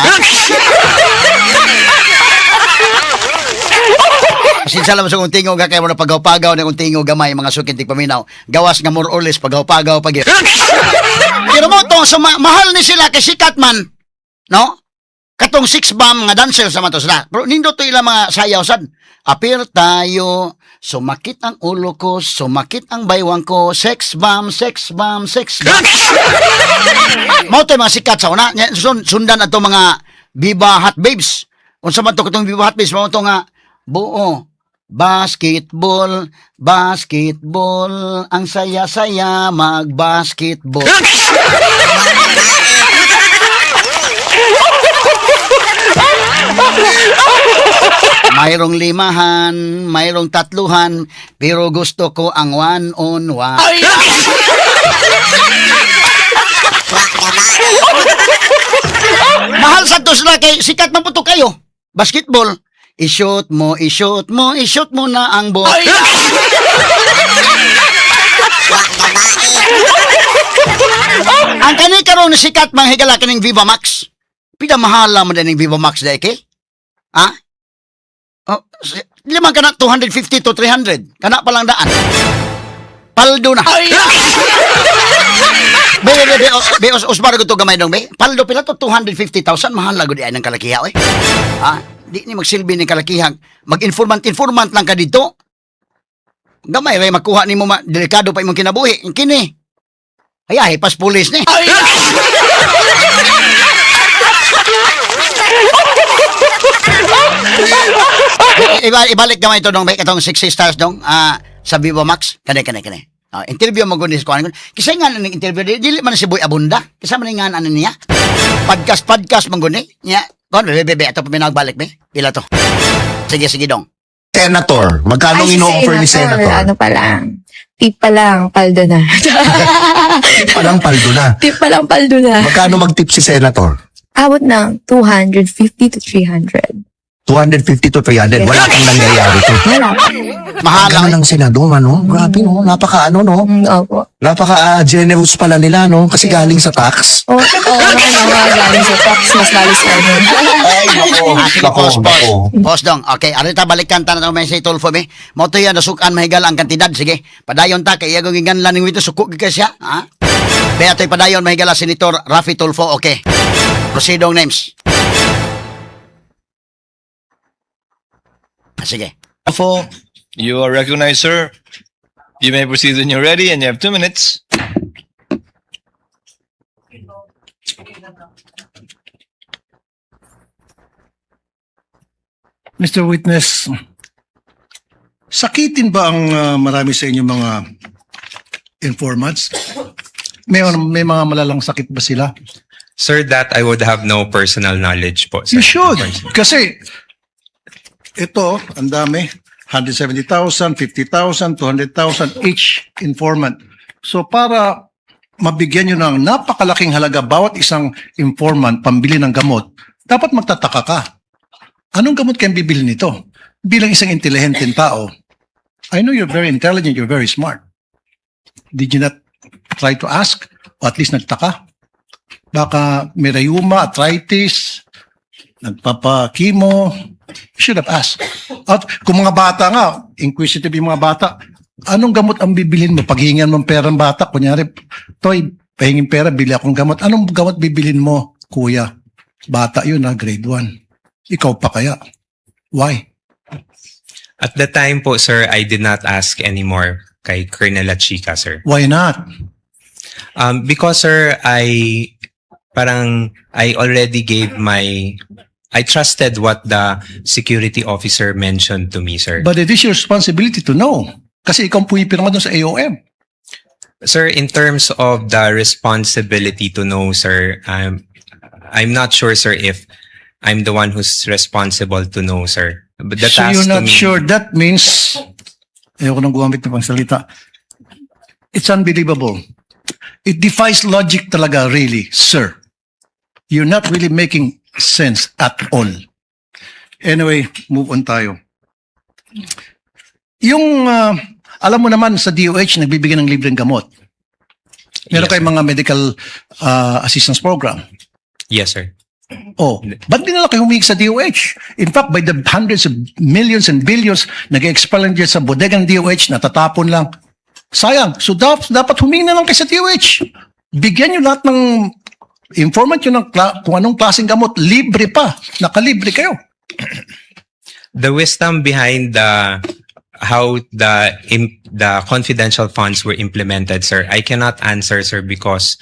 Pasensya lang sa kong tingog kay mo na pagaw-pagaw na kong tingog gamay, mga suking tigpaminaw. Gawas nga more or less pagaw-pagaw pag. Pero mo to so, mahal ni sila kay sikat man. No? Katong six bomb nga dancer sa mato sila. Pero nindot to ilang mga sayaw sad. Apir tayo, sumakit ang ulo ko, sumakit ang baywang ko, sex bomb, sex bomb, sex bomb. Mao to yung mga sikat sa una. Sundan ato mga Viva Hot Babes. Unsa man to katong Viva Hot Babes, mao to nga buo. Basketball, basketball, ang saya-saya mag-basketball. Mayroong limahan, mayroong tatluhan, pero gusto ko ang one on one. Mahal sa to sila kay sikat man po to kayo. Basketball. I-shoot mo, i-shoot mo, i-shoot mo na ang ball. Ang kani karon ni sikat mga higala kining Viva Max. Pila mahala man din ning Viva Max dai kay? Ha? Oh, lima kana 250 to 300. Kana pa lang daan. Paldo na. Be, be, be, be, os, os, to gamay dong, be. Paldo pila to 250,000, mahal na gud ay ng kalakiha, oy. Ha? Di ni magsilbi ni kalakihan. Mag-informant informant lang ka dito. Gamay ray makuha nimo ma, delikado pa imong kinabuhi. Kini. Ay, ay, pas pulis ni. Ibalik gamay ito dong, be, katong 60 stars dong, ah, sa Viva Max. Kani, kani, kani. Ah, interview mo gunis ko. Kasi nga ning interview, dili man si Boy Abunda. Kasi man nga ano niya. Podcast, podcast man guni. Nya, kon, be, be, be, ato pa balik, be. Pila to. Sige, sige dong. Senator, magkano Ay, si ino-offer ni Senator? Ano pa lang. Tip pa lang, paldo na. Palang paldo na. Tip pa lang, paldo na. Magkano mag-tip si Senator? Abot ng 250 to 300. 250 to 300. Wala kang nangyayari to. Wala. Mahal Ganun lang. ang senador, ano? Grabe, no? Napaka, ano, no? Opo. Napaka generous pala nila, no? Kasi galing sa tax. Oo, oh, ano, galing sa tax, mas lalo sa amin. Ay, nako. Ah, sige, Nako, pause, pause. nako. Pause dong. Okay, arita balikan ta na may si Tulfo be. Mo to yan nasukan mahigal ang kantidad. Sige, padayon ta kay iyagong giganlan ning wito suko gid kay siya, ha? Be atoy padayon mahigala Senator Raffy Tulfo. Okay. Proceedong names. Ah, sige. Tulfo, you are recognized, sir. You may proceed when you're ready, and you have 2 minutes. Mr. Witness, sakitin ba ang marami sa inyong mga informants? May mga malalang sakit ba sila? Sir, that I would have no personal knowledge po, sir. You should. Kasi ito, ang dami. 170,000, 50,000, 200,000 each informant. So para mabigyan nyo ng napakalaking halaga bawat isang informant pambili ng gamot, dapat magtataka ka. Anong gamot kayang bibili nito? Bilang isang intelihenteng tao, I know you're very intelligent, you're very smart. Did you not try to ask? O at least nagtaka? Baka may rayuma, arthritis, nagpapa-chemo, you should have asked. At kung mga bata nga, inquisitive yung mga bata, anong gamot ang bibilin mo? Paghingan mo ng pera ng bata, kunyari, Toy, pahingin pera, bili akong gamot. Anong gamot bibilin mo, kuya? Bata yun ha, grade 1. Ikaw pa kaya? Why? At the time po, sir, I did not ask anymore kay Colonel Chica, sir. Why not? Because, sir, I parang I already gave my I trusted what the security officer mentioned to me, sir. But it is your responsibility to know. Kasi ikaw ang pumipirma doon sa AOM. Sir, in terms of the responsibility to know, sir, I'm not sure, sir, if I'm the one who's responsible to know, sir. But the So task you're to not me- sure. That means, ayoko nang gumamit ng pangsalita. It's unbelievable. It defies logic talaga, really, sir. You're not really making sense at all. Anyway, move on tayo. Yung, alam mo naman sa DOH, nagbibigay ng libreng gamot. Meron Yes, kayong mga medical assistance program. Yes, sir. Oh, ba't di na lang kayo humingi sa DOH? In fact, by the hundreds of millions and billions, nag-expire lang dyan sa bodega ng DOH, natatapon lang. Sayang. So, dapat humingi na lang kayo sa DOH. Bigyan nyo lahat ng informant nyo ng kung anong klaseng gamot, libre pa. Nakalibre kayo. The wisdom behind the how the confidential funds were implemented, sir, I cannot answer, sir, because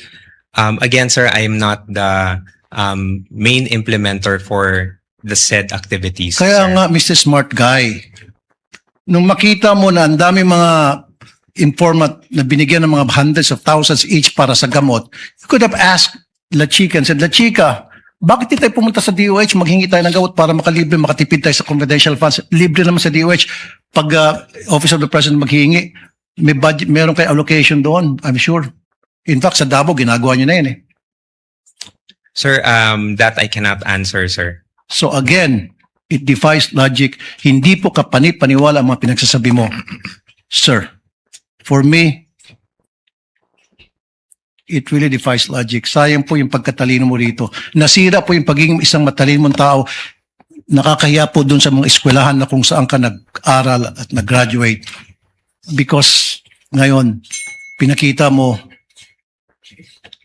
again, sir, I am not the main implementer for the said activities, Kaya sir. Nga, Mr. Smart Guy, nung makita mo na ang dami mga informant na binigyan ng mga hundreds of thousands each para sa gamot, you could have asked La Chica and said, "La Chica, bakit di tayo pumunta sa DOH, maghingi tayo ng gamot para makalibre, makatipid tayo sa confidential funds? Libre naman sa DOH. Pag Office of the President maghingi, may budget, meron kayo allocation doon, I'm sure." In fact, sa Davao, ginagawa nyo na yun eh. Sir, that I cannot answer, sir. So again, it defies logic. Hindi po kapani-paniwala ang mga pinagsasabi mo. Sir, for me, it really defies logic. Sayang po yung pagkatalino mo rito. Nasira po yung pagiging isang matalino mong tao. Nakakahiya po dun sa mga eskwelahan na kung saan ka nag-aral at nag-graduate. Because ngayon, pinakita mo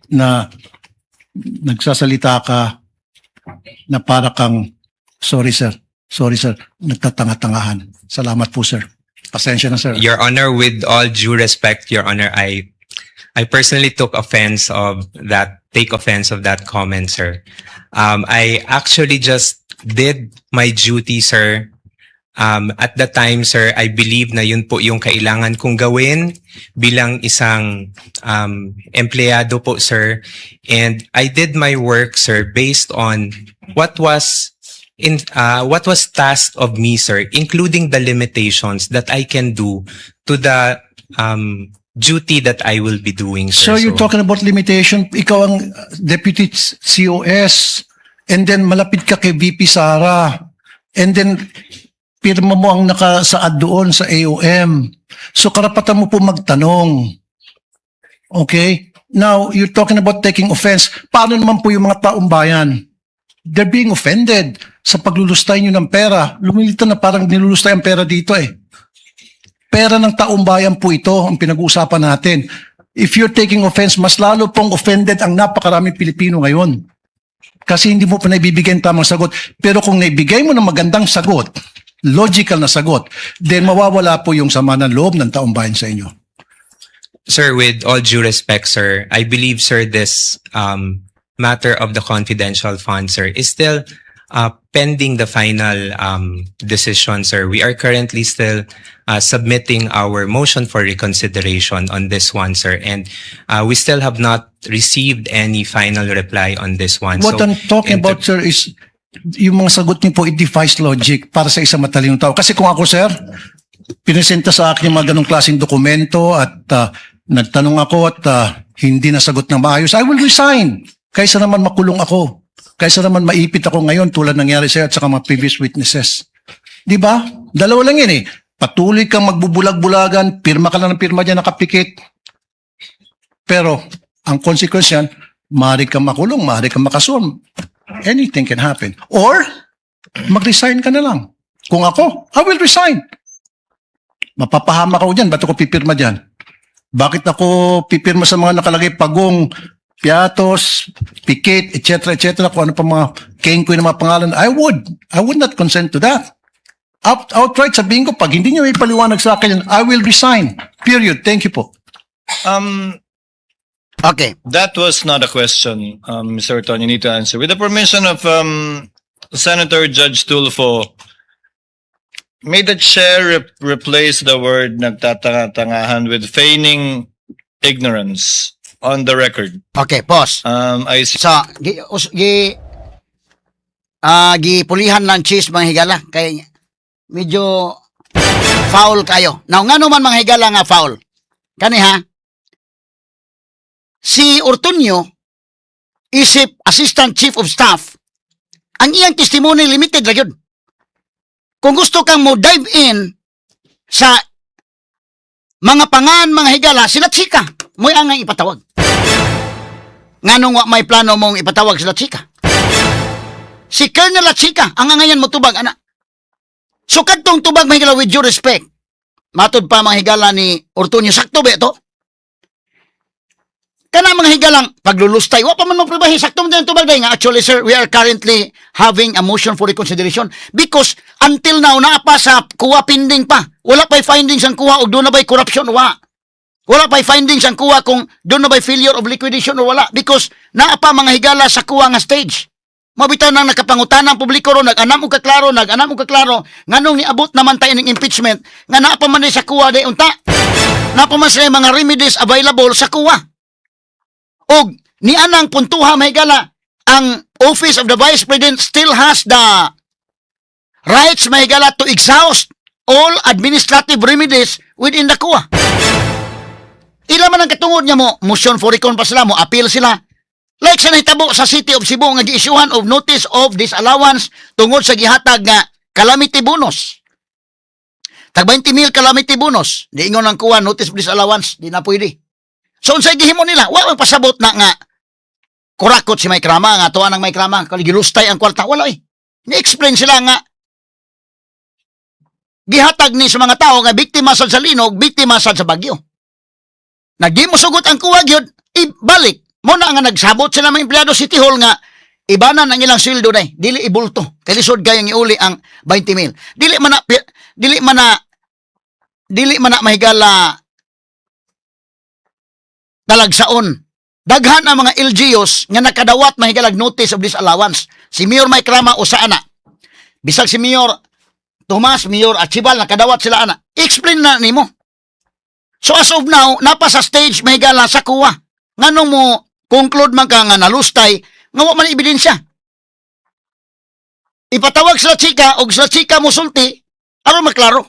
na nagsasalita ka na para kang, sorry sir, nagtatanga-tangahan. Salamat po, sir. Pasensya na, sir. Your Honor, with all due respect, Your Honor, I personally took offense of that, take offense of that comment, sir. I actually just did my duty, sir. At the time, sir, I believe na yun po yung kailangan kong gawin bilang isang empleyado po, sir. And I did my work, sir, based on what was tasked of me, sir, including the limitations that I can do to the duty that I will be doing, sir. So you're talking about limitation. Ikaw ang deputy COS and then malapit ka kay VP Sara. And then pirma mo ang nakasaad doon sa AOM. So karapatan mo po magtanong. Okay? Now, you're talking about taking offense. Paano naman po yung mga taong bayan? They're being offended sa paglulustay nyo ng pera. Lumilitaw na parang nilulustay ang pera dito eh. Pera ng taong bayan po ito ang pinag-uusapan natin. If you're taking offense, mas lalo pong offended ang napakaraming Pilipino ngayon. Kasi hindi mo pa naibibigay ang tamang sagot. Pero kung naibigay mo ng magandang sagot, logical na sagot, then mawawala po yung sama ng loob ng taong bayan sa inyo. Sir, with all due respect, sir, I believe, sir, this matter of the confidential fund, sir, is still pending the final decision, sir. We are currently still submitting our motion for reconsideration on this one, sir, and we still have not received any final reply on this one. What So, I'm talking about, sir, is yung mga sagot niyo po, it defies logic para sa isang matalinong tao. Kasi kung ako, sir, pinesenta sa akin yung mga ganong klaseng dokumento at nagtanong ako at hindi nasagot ng maayos, I will resign. Kaysa naman makulong ako. Kaysa naman maipit ako ngayon tulad nangyari sa'yo at saka mga previous witnesses. Di ba? Dalawa lang yun eh. Patuloy kang magbubulag-bulagan, pirma ka lang ng pirma dyan, nakapikit. Pero ang consequence yan, maaari kang makulong, maaari kang makasuhan. Anything can happen. Or, mag-resign ka na lang. Kung ako, I will resign. Mapapahamak ako dyan. Ba't ako pipirma dyan? Bakit ako pipirma sa mga nakalagay Pagong, Piatos, Pikit, etc., etc., kung ano pa mga kengkoy na mga pangalan? I would. I would not consent to that. Outright sabihin ko, pag hindi nyo ipaliwanag sa akin, I will resign. Period. Thank you po. Okay. That was not a question, Mr. Ortonio. You need to answer. With the permission of Senator Judge Tulfo, may the chair replace the word "nagtatanga-tangahan" with "feigning ignorance" on the record. Okay, pause. I see. So, gi gipulihan lang cheese, mga higala, kay medyo foul kayo. Now, ngano man, mga higala, nga foul? Kani ha, si Ortonio, isip Assistant Chief of Staff, ang iyang testimony limited ra gyud. Kung gusto kang mo dive in sa mga pangan, mga higala, sila chika mo'y ang ipatawag. Nganong wa may plano mong ipatawag sila chika? Si Colonel Lachica ang angayan mo tubag ana. So kadtong tubag, mga higala, with due respect, matod pa, mga higala, ni Ortonio, sakto ba ito? Kana, mga higalang paglulustay, wa pa man mo prubahi, sakto mo din tubag day nga, "Actually, sir, we are currently having a motion for reconsideration because until now naa pa sa COA, pending pa. Wala pa'y findings ang COA og doon na ba'y corruption, wa. Wala pa'y findings ang COA kung doon na ba'y failure of liquidation o wala because naa pa, mga higala, sa COA nga stage." Mabitaw nang nakapangutana ang publiko ron, nag-anam og kaklaro, nag-anam og kaklaro, nganong niabot naman tayo ng impeachment, nga naa pa man ni sa COA day unta. Naa pa man sila mga remedies available sa COA. Og ni anang puntuha, mahigala, ang Office of the Vice President still has the rights, mahigala, to exhaust all administrative remedies within the COA. Ila man ang katungod niya mo, motion for recon pa sila, mo appeal sila. Like sa nahitabo sa City of Cebu nga gi-issuehan of notice of disallowance tungod sa gihatag nga calamity bonus. Tag 20 mil calamity bonus. Di ingon ang COA, notice of disallowance, di na pwede. So unsay gihimo nila? Wa man pasabot na nga kurakot si Mike Rama, nga tuwa ng Mike Rama, kali gilustay ang kwarta. Wala eh. Ni-explain sila nga gihatag ni sa mga tao nga biktima sad sa linog, biktima sad sa bagyo. Nagdi mo sugot ang COA gyud, ibalik. Mo na nga nagsabot sila mga empleyado City Hall nga ibanan ang ilang sweldo day, dili ibulto. Kay lisod kayang iuli ang 20 mil. Dili man na, mahigala, talagsaon. Daghan ang mga LGUs nga nakadawat, mahigalag, notice of disallowance. Si Mayor Mike Rama usa ana. Bisag si Mayor Tomas, Mayor Archibald, nakadawat sila ana. Explain na nimo. So as of now, napa sa stage, mahigala, sa COA. Nganong mo conclude man ka nga nalustay nga wa man ebidensya? Ipatawag sila chika og sila chika musulti aron maklaro.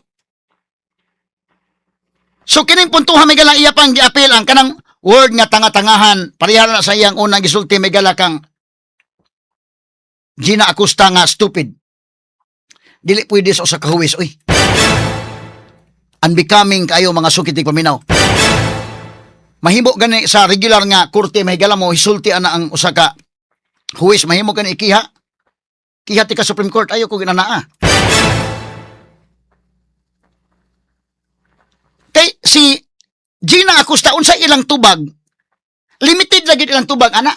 So kining puntuha, mahigala, iya pang giapil ang kanang word nga "tanga-tangahan", pareha na sa iyang unang gisulti, mahigala, kang Gina Acosta nga "stupid". Dili pwede sa usa ka huwes, uy. Unbecoming kayo, mga suki tigpaminaw. Mahimo gani sa regular nga korte, mahigala, mo hisulti ana ang usa ka huwes, mahimo gani ikiha. Kiha ti ka Supreme Court, ayo ko ginanaa. Kay si Gina Acosta, unsa ilang tubag? Limited lagi ilang tubag ana.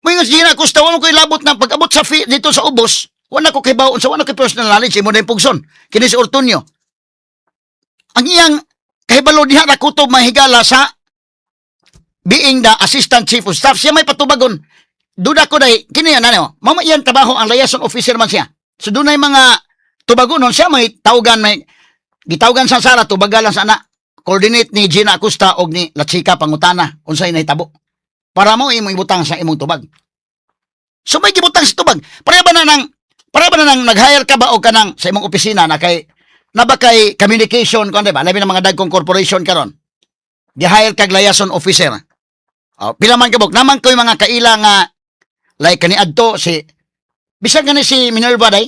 Moingon si Gina Acosta, wala ko ilabot na pag-abot sa dito sa ubos, wala ko kay unsa, wala ko personal knowledge, imo na yung pugson. Kini si Ortonio. Ang iyang kahibalo diha ra kutob, mahigala, sa being the Assistant Chief of Staff, siya may patubagon. Duda ko day, kini yan, ano, mama iyang trabaho ang liaison officer man siya. So dunay mga tubagonon siya may tawgan, may gitawgan sa sara tubagalan sa ana. Coordinate ni Gina Acosta og ni Lachica, pangutana unsay nahitabo. Para mo imong ibutang sa imong tubag. So may gibutang sa tubag. Pareha ba na nang nag-hire ka ba og kanang sa imong opisina na kay na ba kay communication kon, ba? Labi na mga dagkong corporation karon. Gi-hire kag liaison officer. Oh, pila man kabuk naman ko'y mga kaila nga like kani adto si bisag gani si Minerva day.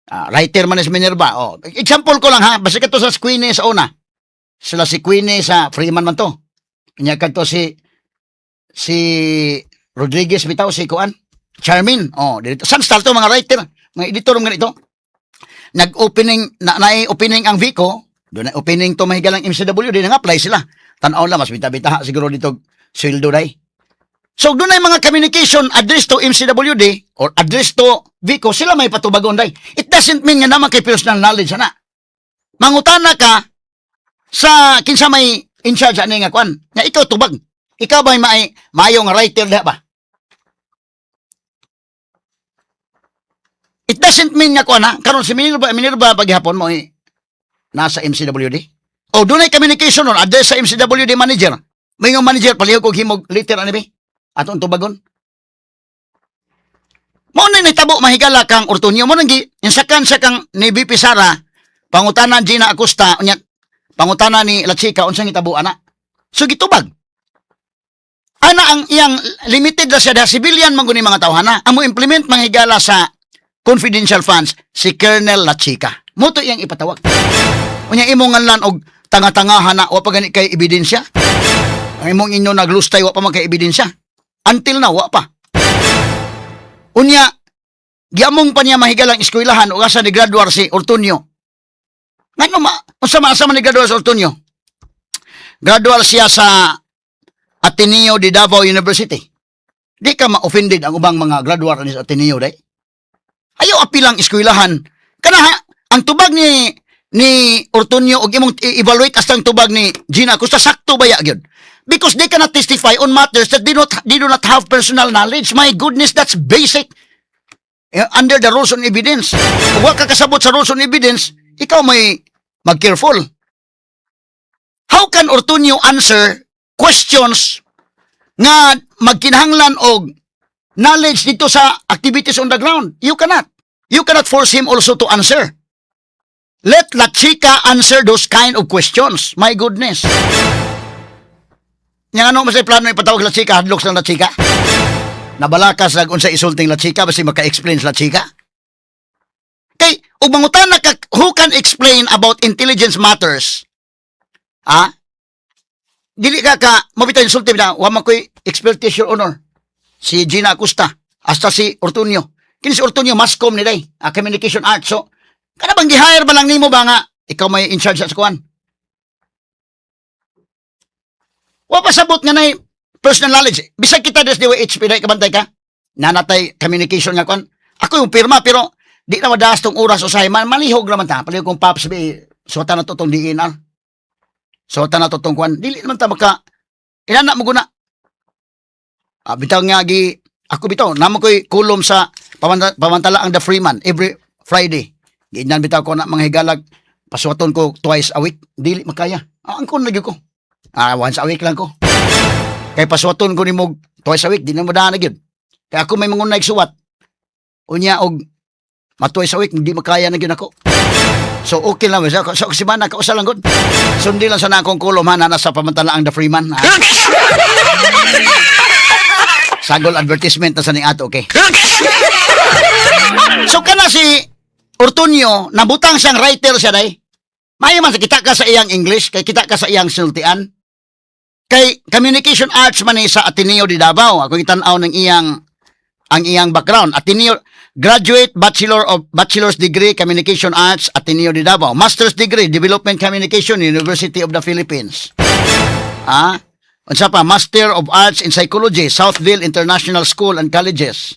Ah, writer man ni si Minerva. Oh, example ko lang ha, basta kato sa Queenie sa una. Sila si Queenie sa Freeman man to. Nya kadto si si Rodriguez bitaw, si kuan Charmin. Oh, dito. San to mga writer, mga editor mga ito. Nag-opening na naay opening ang Vico, doon na opening to, mahigalang, MCW din nga apply sila. Tan-aw lang mas bita-bita siguro dito sweldo day. So doon ay mga communication address to MCWD or address to Vico, sila may patubagon day. It doesn't mean nga naman kay personal knowledge ana. Mangutana ka sa kinsa may in charge ani nga kuan, nga ikaw tubag. Ikaw ba may maayong writer diha ba? It doesn't mean nga kuan ha. Karon si Minerva, Minerva paghapon mo eh, nasa MCWD. O dunay communication nun, address sa MCWD manager. May nga manager, palihog kog himog letter ani bi. Atong tubagon. Mao na nitabo mahigala kang Ortonio mo nang gi insakan sa kang ni BP Sara pangutana Gina Acosta, unya pangutana ni La Chica unsang hitabo ana. So gitubag. Ana ang iyang limited ra siya dahil civilian man guni mga tawhana. Ang mo implement manghigala sa confidential funds si Colonel La Chica. Mo to iyang ipatawag. Unya imong nganlan og tanga-tangahan na wa pa gani kay ebidensya. Ang imong inyo naglustay wa pa man kay ebidensya. Until now wa pa. Unya giamong pa niya mahigalang eskwelahan ug asa ni graduar si Ortonio. Ngano ma unsa man asa man ni graduar si Ortonio? Graduar siya sa Ateneo de Davao University. Di ka ma-offended ang ubang mga graduar ni sa Ateneo day? Ayaw apilang eskwelahan. Kana ha, ang tubag ni Ortonio og imong i-evaluate as ang tubag ni Gina Acosta sakto ba ya gyud? Because they cannot testify on matters that they do not have personal knowledge. My goodness, that's basic. Eh, under the rules on evidence. Kung wa ka kasabot sa rules on evidence, ikaw may mag-careful. How can Ortonio answer questions nga magkinahanglan og knowledge dito sa activities on the ground? You cannot. You cannot force him also to answer. Let La Chica answer those kind of questions. My goodness. Yang ano masay plano ipatawag La Chica, hadlok sa La Chica? Nabalakas lag unsa isulting La Chica basi maka-explain sa La Chica? Kay ug mangutana ka who can explain about intelligence matters? Ah? Dili ka ka mabitay insulti na wa man koy expertise, Your Honor. Si Gina Acosta, hasta si Ortunio. Kini si Ortunio masscom ni day, communication arts. So kana bang gi-hire ba lang nimo ba nga ikaw may in charge sa kuan? Wa pa sabot nga nay personal knowledge. Bisag kita des DYHP day kabantay ka. Nanatay communication nga kuan. Ako yung pirma pero di na madaas tong oras usahay man malihog naman ta. Palihog kong paps bi suwatan na to tong DNR. Suwatan na to tong kuan. Dili naman ta maka inana mo guna. Ah, bitaw nga gi ako bitaw namo koy kulom sa pamantala ang The Freeman every Friday. Giinan bitaw ko na mga higalag pasuwaton ko twice a week. Dili makaya. Ah, angkon lagi ko. Ah, once a week lang ko. Kay pasuwaton ko nimo twice a week, di na mo daan na gyud. Kay ako may mangunay suwat. Unya og ma twice a week, hindi makaya na gyud ako. So okay lang sa so, semana kausa lang gud. Sundi lang sa na akong kulom ha na nasa pamantala ang The Freeman. Ha? Sagol advertisement na sa ning ato, okay. So kana si Ortonio, nabutang siyang writer siya day. Maayo man sa kita ka sa iyang English, kay kita ka sa iyang sultian. Kay communication arts man ni sa Ateneo de Davao. Ako gitan-aw ng iyang ang iyang background. Ateneo graduate bachelor's degree communication arts, Ateneo de Davao. Master's degree development communication, University of the Philippines. Ah, unsa pa, Master of Arts in Psychology, Southville International School and Colleges.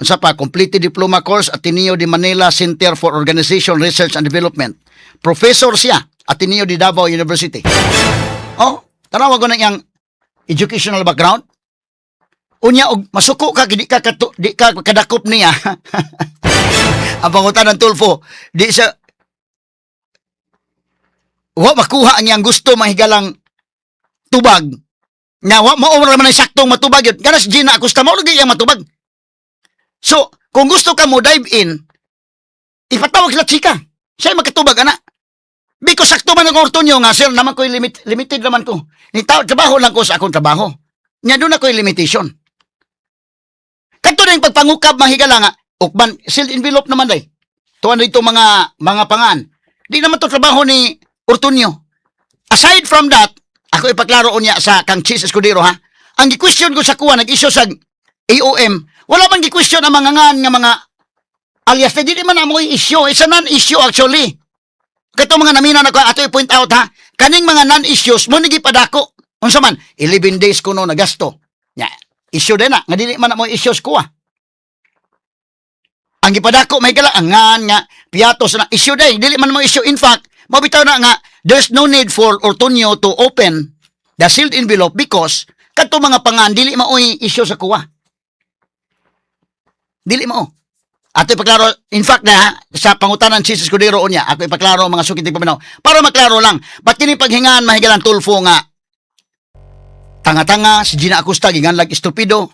Unsa pa, completed diploma course, Ateneo de Manila Center for Organization Research and Development. Professor siya, Ateneo de Davao University. Oh, tanawa ko na iyang educational background. Unya og masuko ka di ka kadakop niya. Ang pangutan ng Tulfo, di siya wa makuha ang iyang gusto mahigalang tubag. Nga wa mao ra man ang saktong matubag yun. Kana si Gina Acosta mao lagi iyang matubag. So, kung gusto ka mo dive in, ipatawag sila chika. Siya magkatubag ana. Because sakto man ang Ortonio nga sir naman ko'y limited naman ko. Ni trabaho lang ko sa akong trabaho. Nya doon ako'y limitation. Kadto na yung pagpangukab mahigala nga, ukban, sealed envelope naman day. Tuwan dito mga pangan. Di naman to trabaho ni Ortonio. Aside from that, ako ipaklaro unya sa kang Chiz Escudero ha. Ang gi-question ko sa kuha nag-issue sa AOM, wala man gi-question ang mga ngan nga mga alias na dili man amo issue. It's a non-issue actually. Kato mga namina na ko ato i-point out ha. Kaning mga non-issues mo ni gipadako. Unsa man 11 days kuno nagasto. Nya, issue din na nga dili man mo issues ko ah. Ang gipadako may gala ang ngan nga piatos na issue day dili man mo issue. In fact, mabitaw na nga there's no need for Ortonio to open the sealed envelope because Kadto mga pangan dili maoy issue sa COA. Dili mao. Ato ipaklaro, in fact na sa pangutanan si Escudero unya, ako ipaklaro, mga suki tigpaminaw. Para maklaro lang, ba't kini paghingan mahigalang Tulfo nga tanga-tanga, si Gina Acosta ginganlag estupido?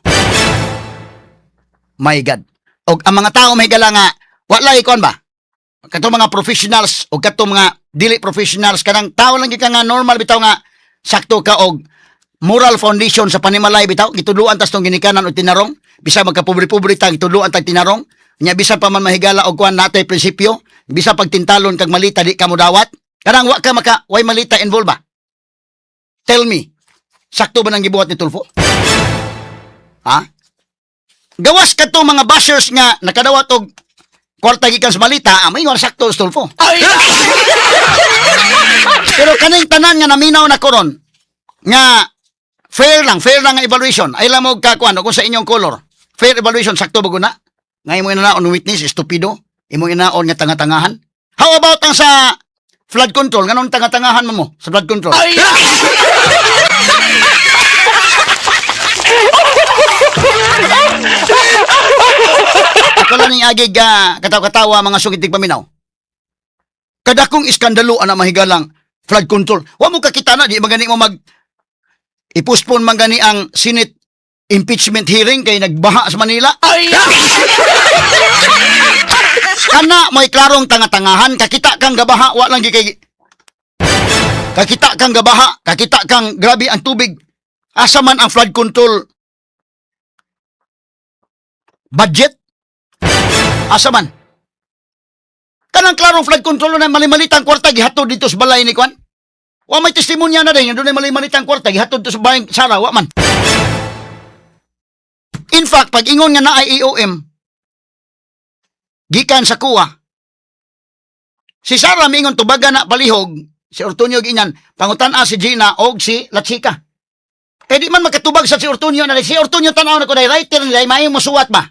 My God. Og ang mga tao, mahigala, nga wala ikon ba? Kato mga professionals o kato mga dili professionals, kanang tao lang gyud ka nga normal bitaw nga sakto ka og moral foundation sa panimalay bitaw, gitudloan tas tong ginikanan o tinarong, bisan magkapobre-pobre ta, gitudloan tag tinarong nya, bisan pa man, mahigala, og kuan natay prinsipyo, bisan pagtintalon kag malita di ka modawat, kanang wa ka maka way malita involve ba? Tell me, sakto ba nang gibuhat ni Tulfo, ha? Gawas kadto mga bashers nga nakadawat og kwarta gikan sa malita, ah, may sakto sa Tulfo. Pero kaning tanan nga naminaw na koron nga fair lang, fair lang ang evaluation. Ay lang mo kakuan kung sa inyong color. Fair evaluation, sakto ba guna? Nga imo inaon witness estupido, imo inaon nga tanga-tangahan. How about ang sa flood control? Nganong tanga-tangahan mo mo sa flood control? Ako lang ning agig katawa-katawa, mga suki tigpaminaw. Kadakong iskandalo ana, mahigalang, flood control. Wa mo kakita na di magani mo mag ipospone man gani ang Senate impeachment hearing kay nagbaha sa Manila. Ay! Kana may klarong tanga-tangahan, kakita kang gabaha, wa lang gi kay kakita kang gabaha, kakita kang grabe ang tubig. Asa man ang flood control budget? Asa man? Kanang klarong flood control na mali-malitang kwarta gihatod dito sa balay ni Kwan. Wa may testimonya na din, doon ay mali-malitang kwarta gihatod dito sa balay Sara, wa man. In fact, pag ingon nga na ay AOM gikan sa COA, si Sara mingon tubaga na palihog, si Ortonio ginan, pangutan-a si Gina og si La Chica. Kaya di man makatubag sa si Ortonio na si Ortonio, tanaw na ko dahil writer nila, may musuwat ba?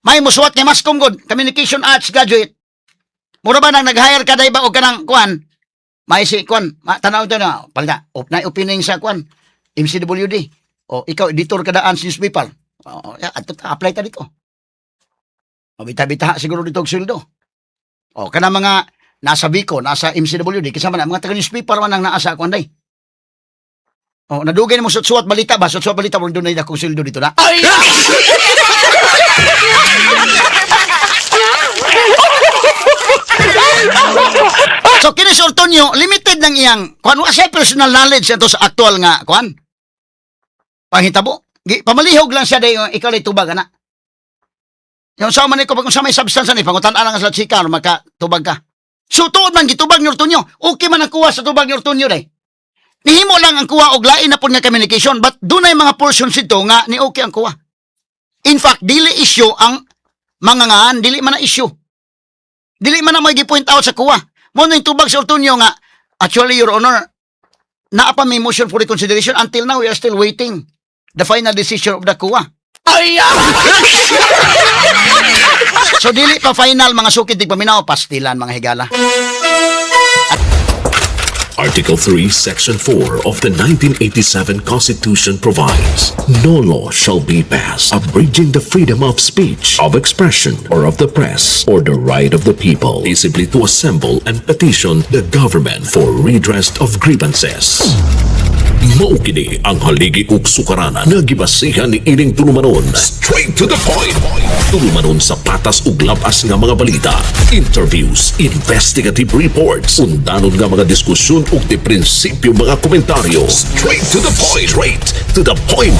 May musuwat kay Masscom god, communication arts graduate. Mura ba nang nag-hire ka day ba og kanang kuan? May si kuan, tanaw to na, palda, op na opening sa kuan, MCWD. O ikaw editor ka daan sa newspaper. O, ya, ato ta, apply ta dito. O bita-bita siguro dito og sweldo. O kana mga nasa Biko, nasa MCWD, kinsa man ang mga taga newspaper man ang naa sa kuan day. O nadugay mo suwat balita ba? Suwat balita mo doon na akong sweldo dito na. Ay! So kini si Ortonio, limited ng iyang kuan, wa siya personal knowledge ato sa actual nga kuan. Panghitabo. Pamalihog lang siya dayon, ikaw lay tubag ana. Yung sa man ko pag sa may substance ani pangutan lang sa chika aron makatubag ka. So tuod man gitubag ni Ortonio. Okay man ang COA sa tubag ni Ortonio day. Nihimo lang ang COA og lain na pud nga communication, but dunay mga portions dito nga ni okay ang COA. In fact, dili issue ang mga ngaan, dili man na issue. Dili man na may gi-point out sa COA. Mo na yung tubag sa Ortonio nga, actually, Your Honor, naa pa may motion for reconsideration. Until now, we are still waiting the final decision of the COA. Ay! So dili pa final, mga suki tigpaminaw, pastilan, mga higala. Article 3, Section 4 of the 1987 Constitution provides, no law shall be passed abridging the freedom of speech, of expression, or of the press, or the right of the people peaceably to assemble and petition the government for redress of grievances. Mao kini ang haligi ug sukaranan nga gibasihan ni ining tulumanon. Straight to the point. Tulumanon sa patas ug labas nga mga balita, interviews, investigative reports, undanon nga mga diskusyon ug di prinsipyo mga komentaryo. Straight to the point. Straight to the point.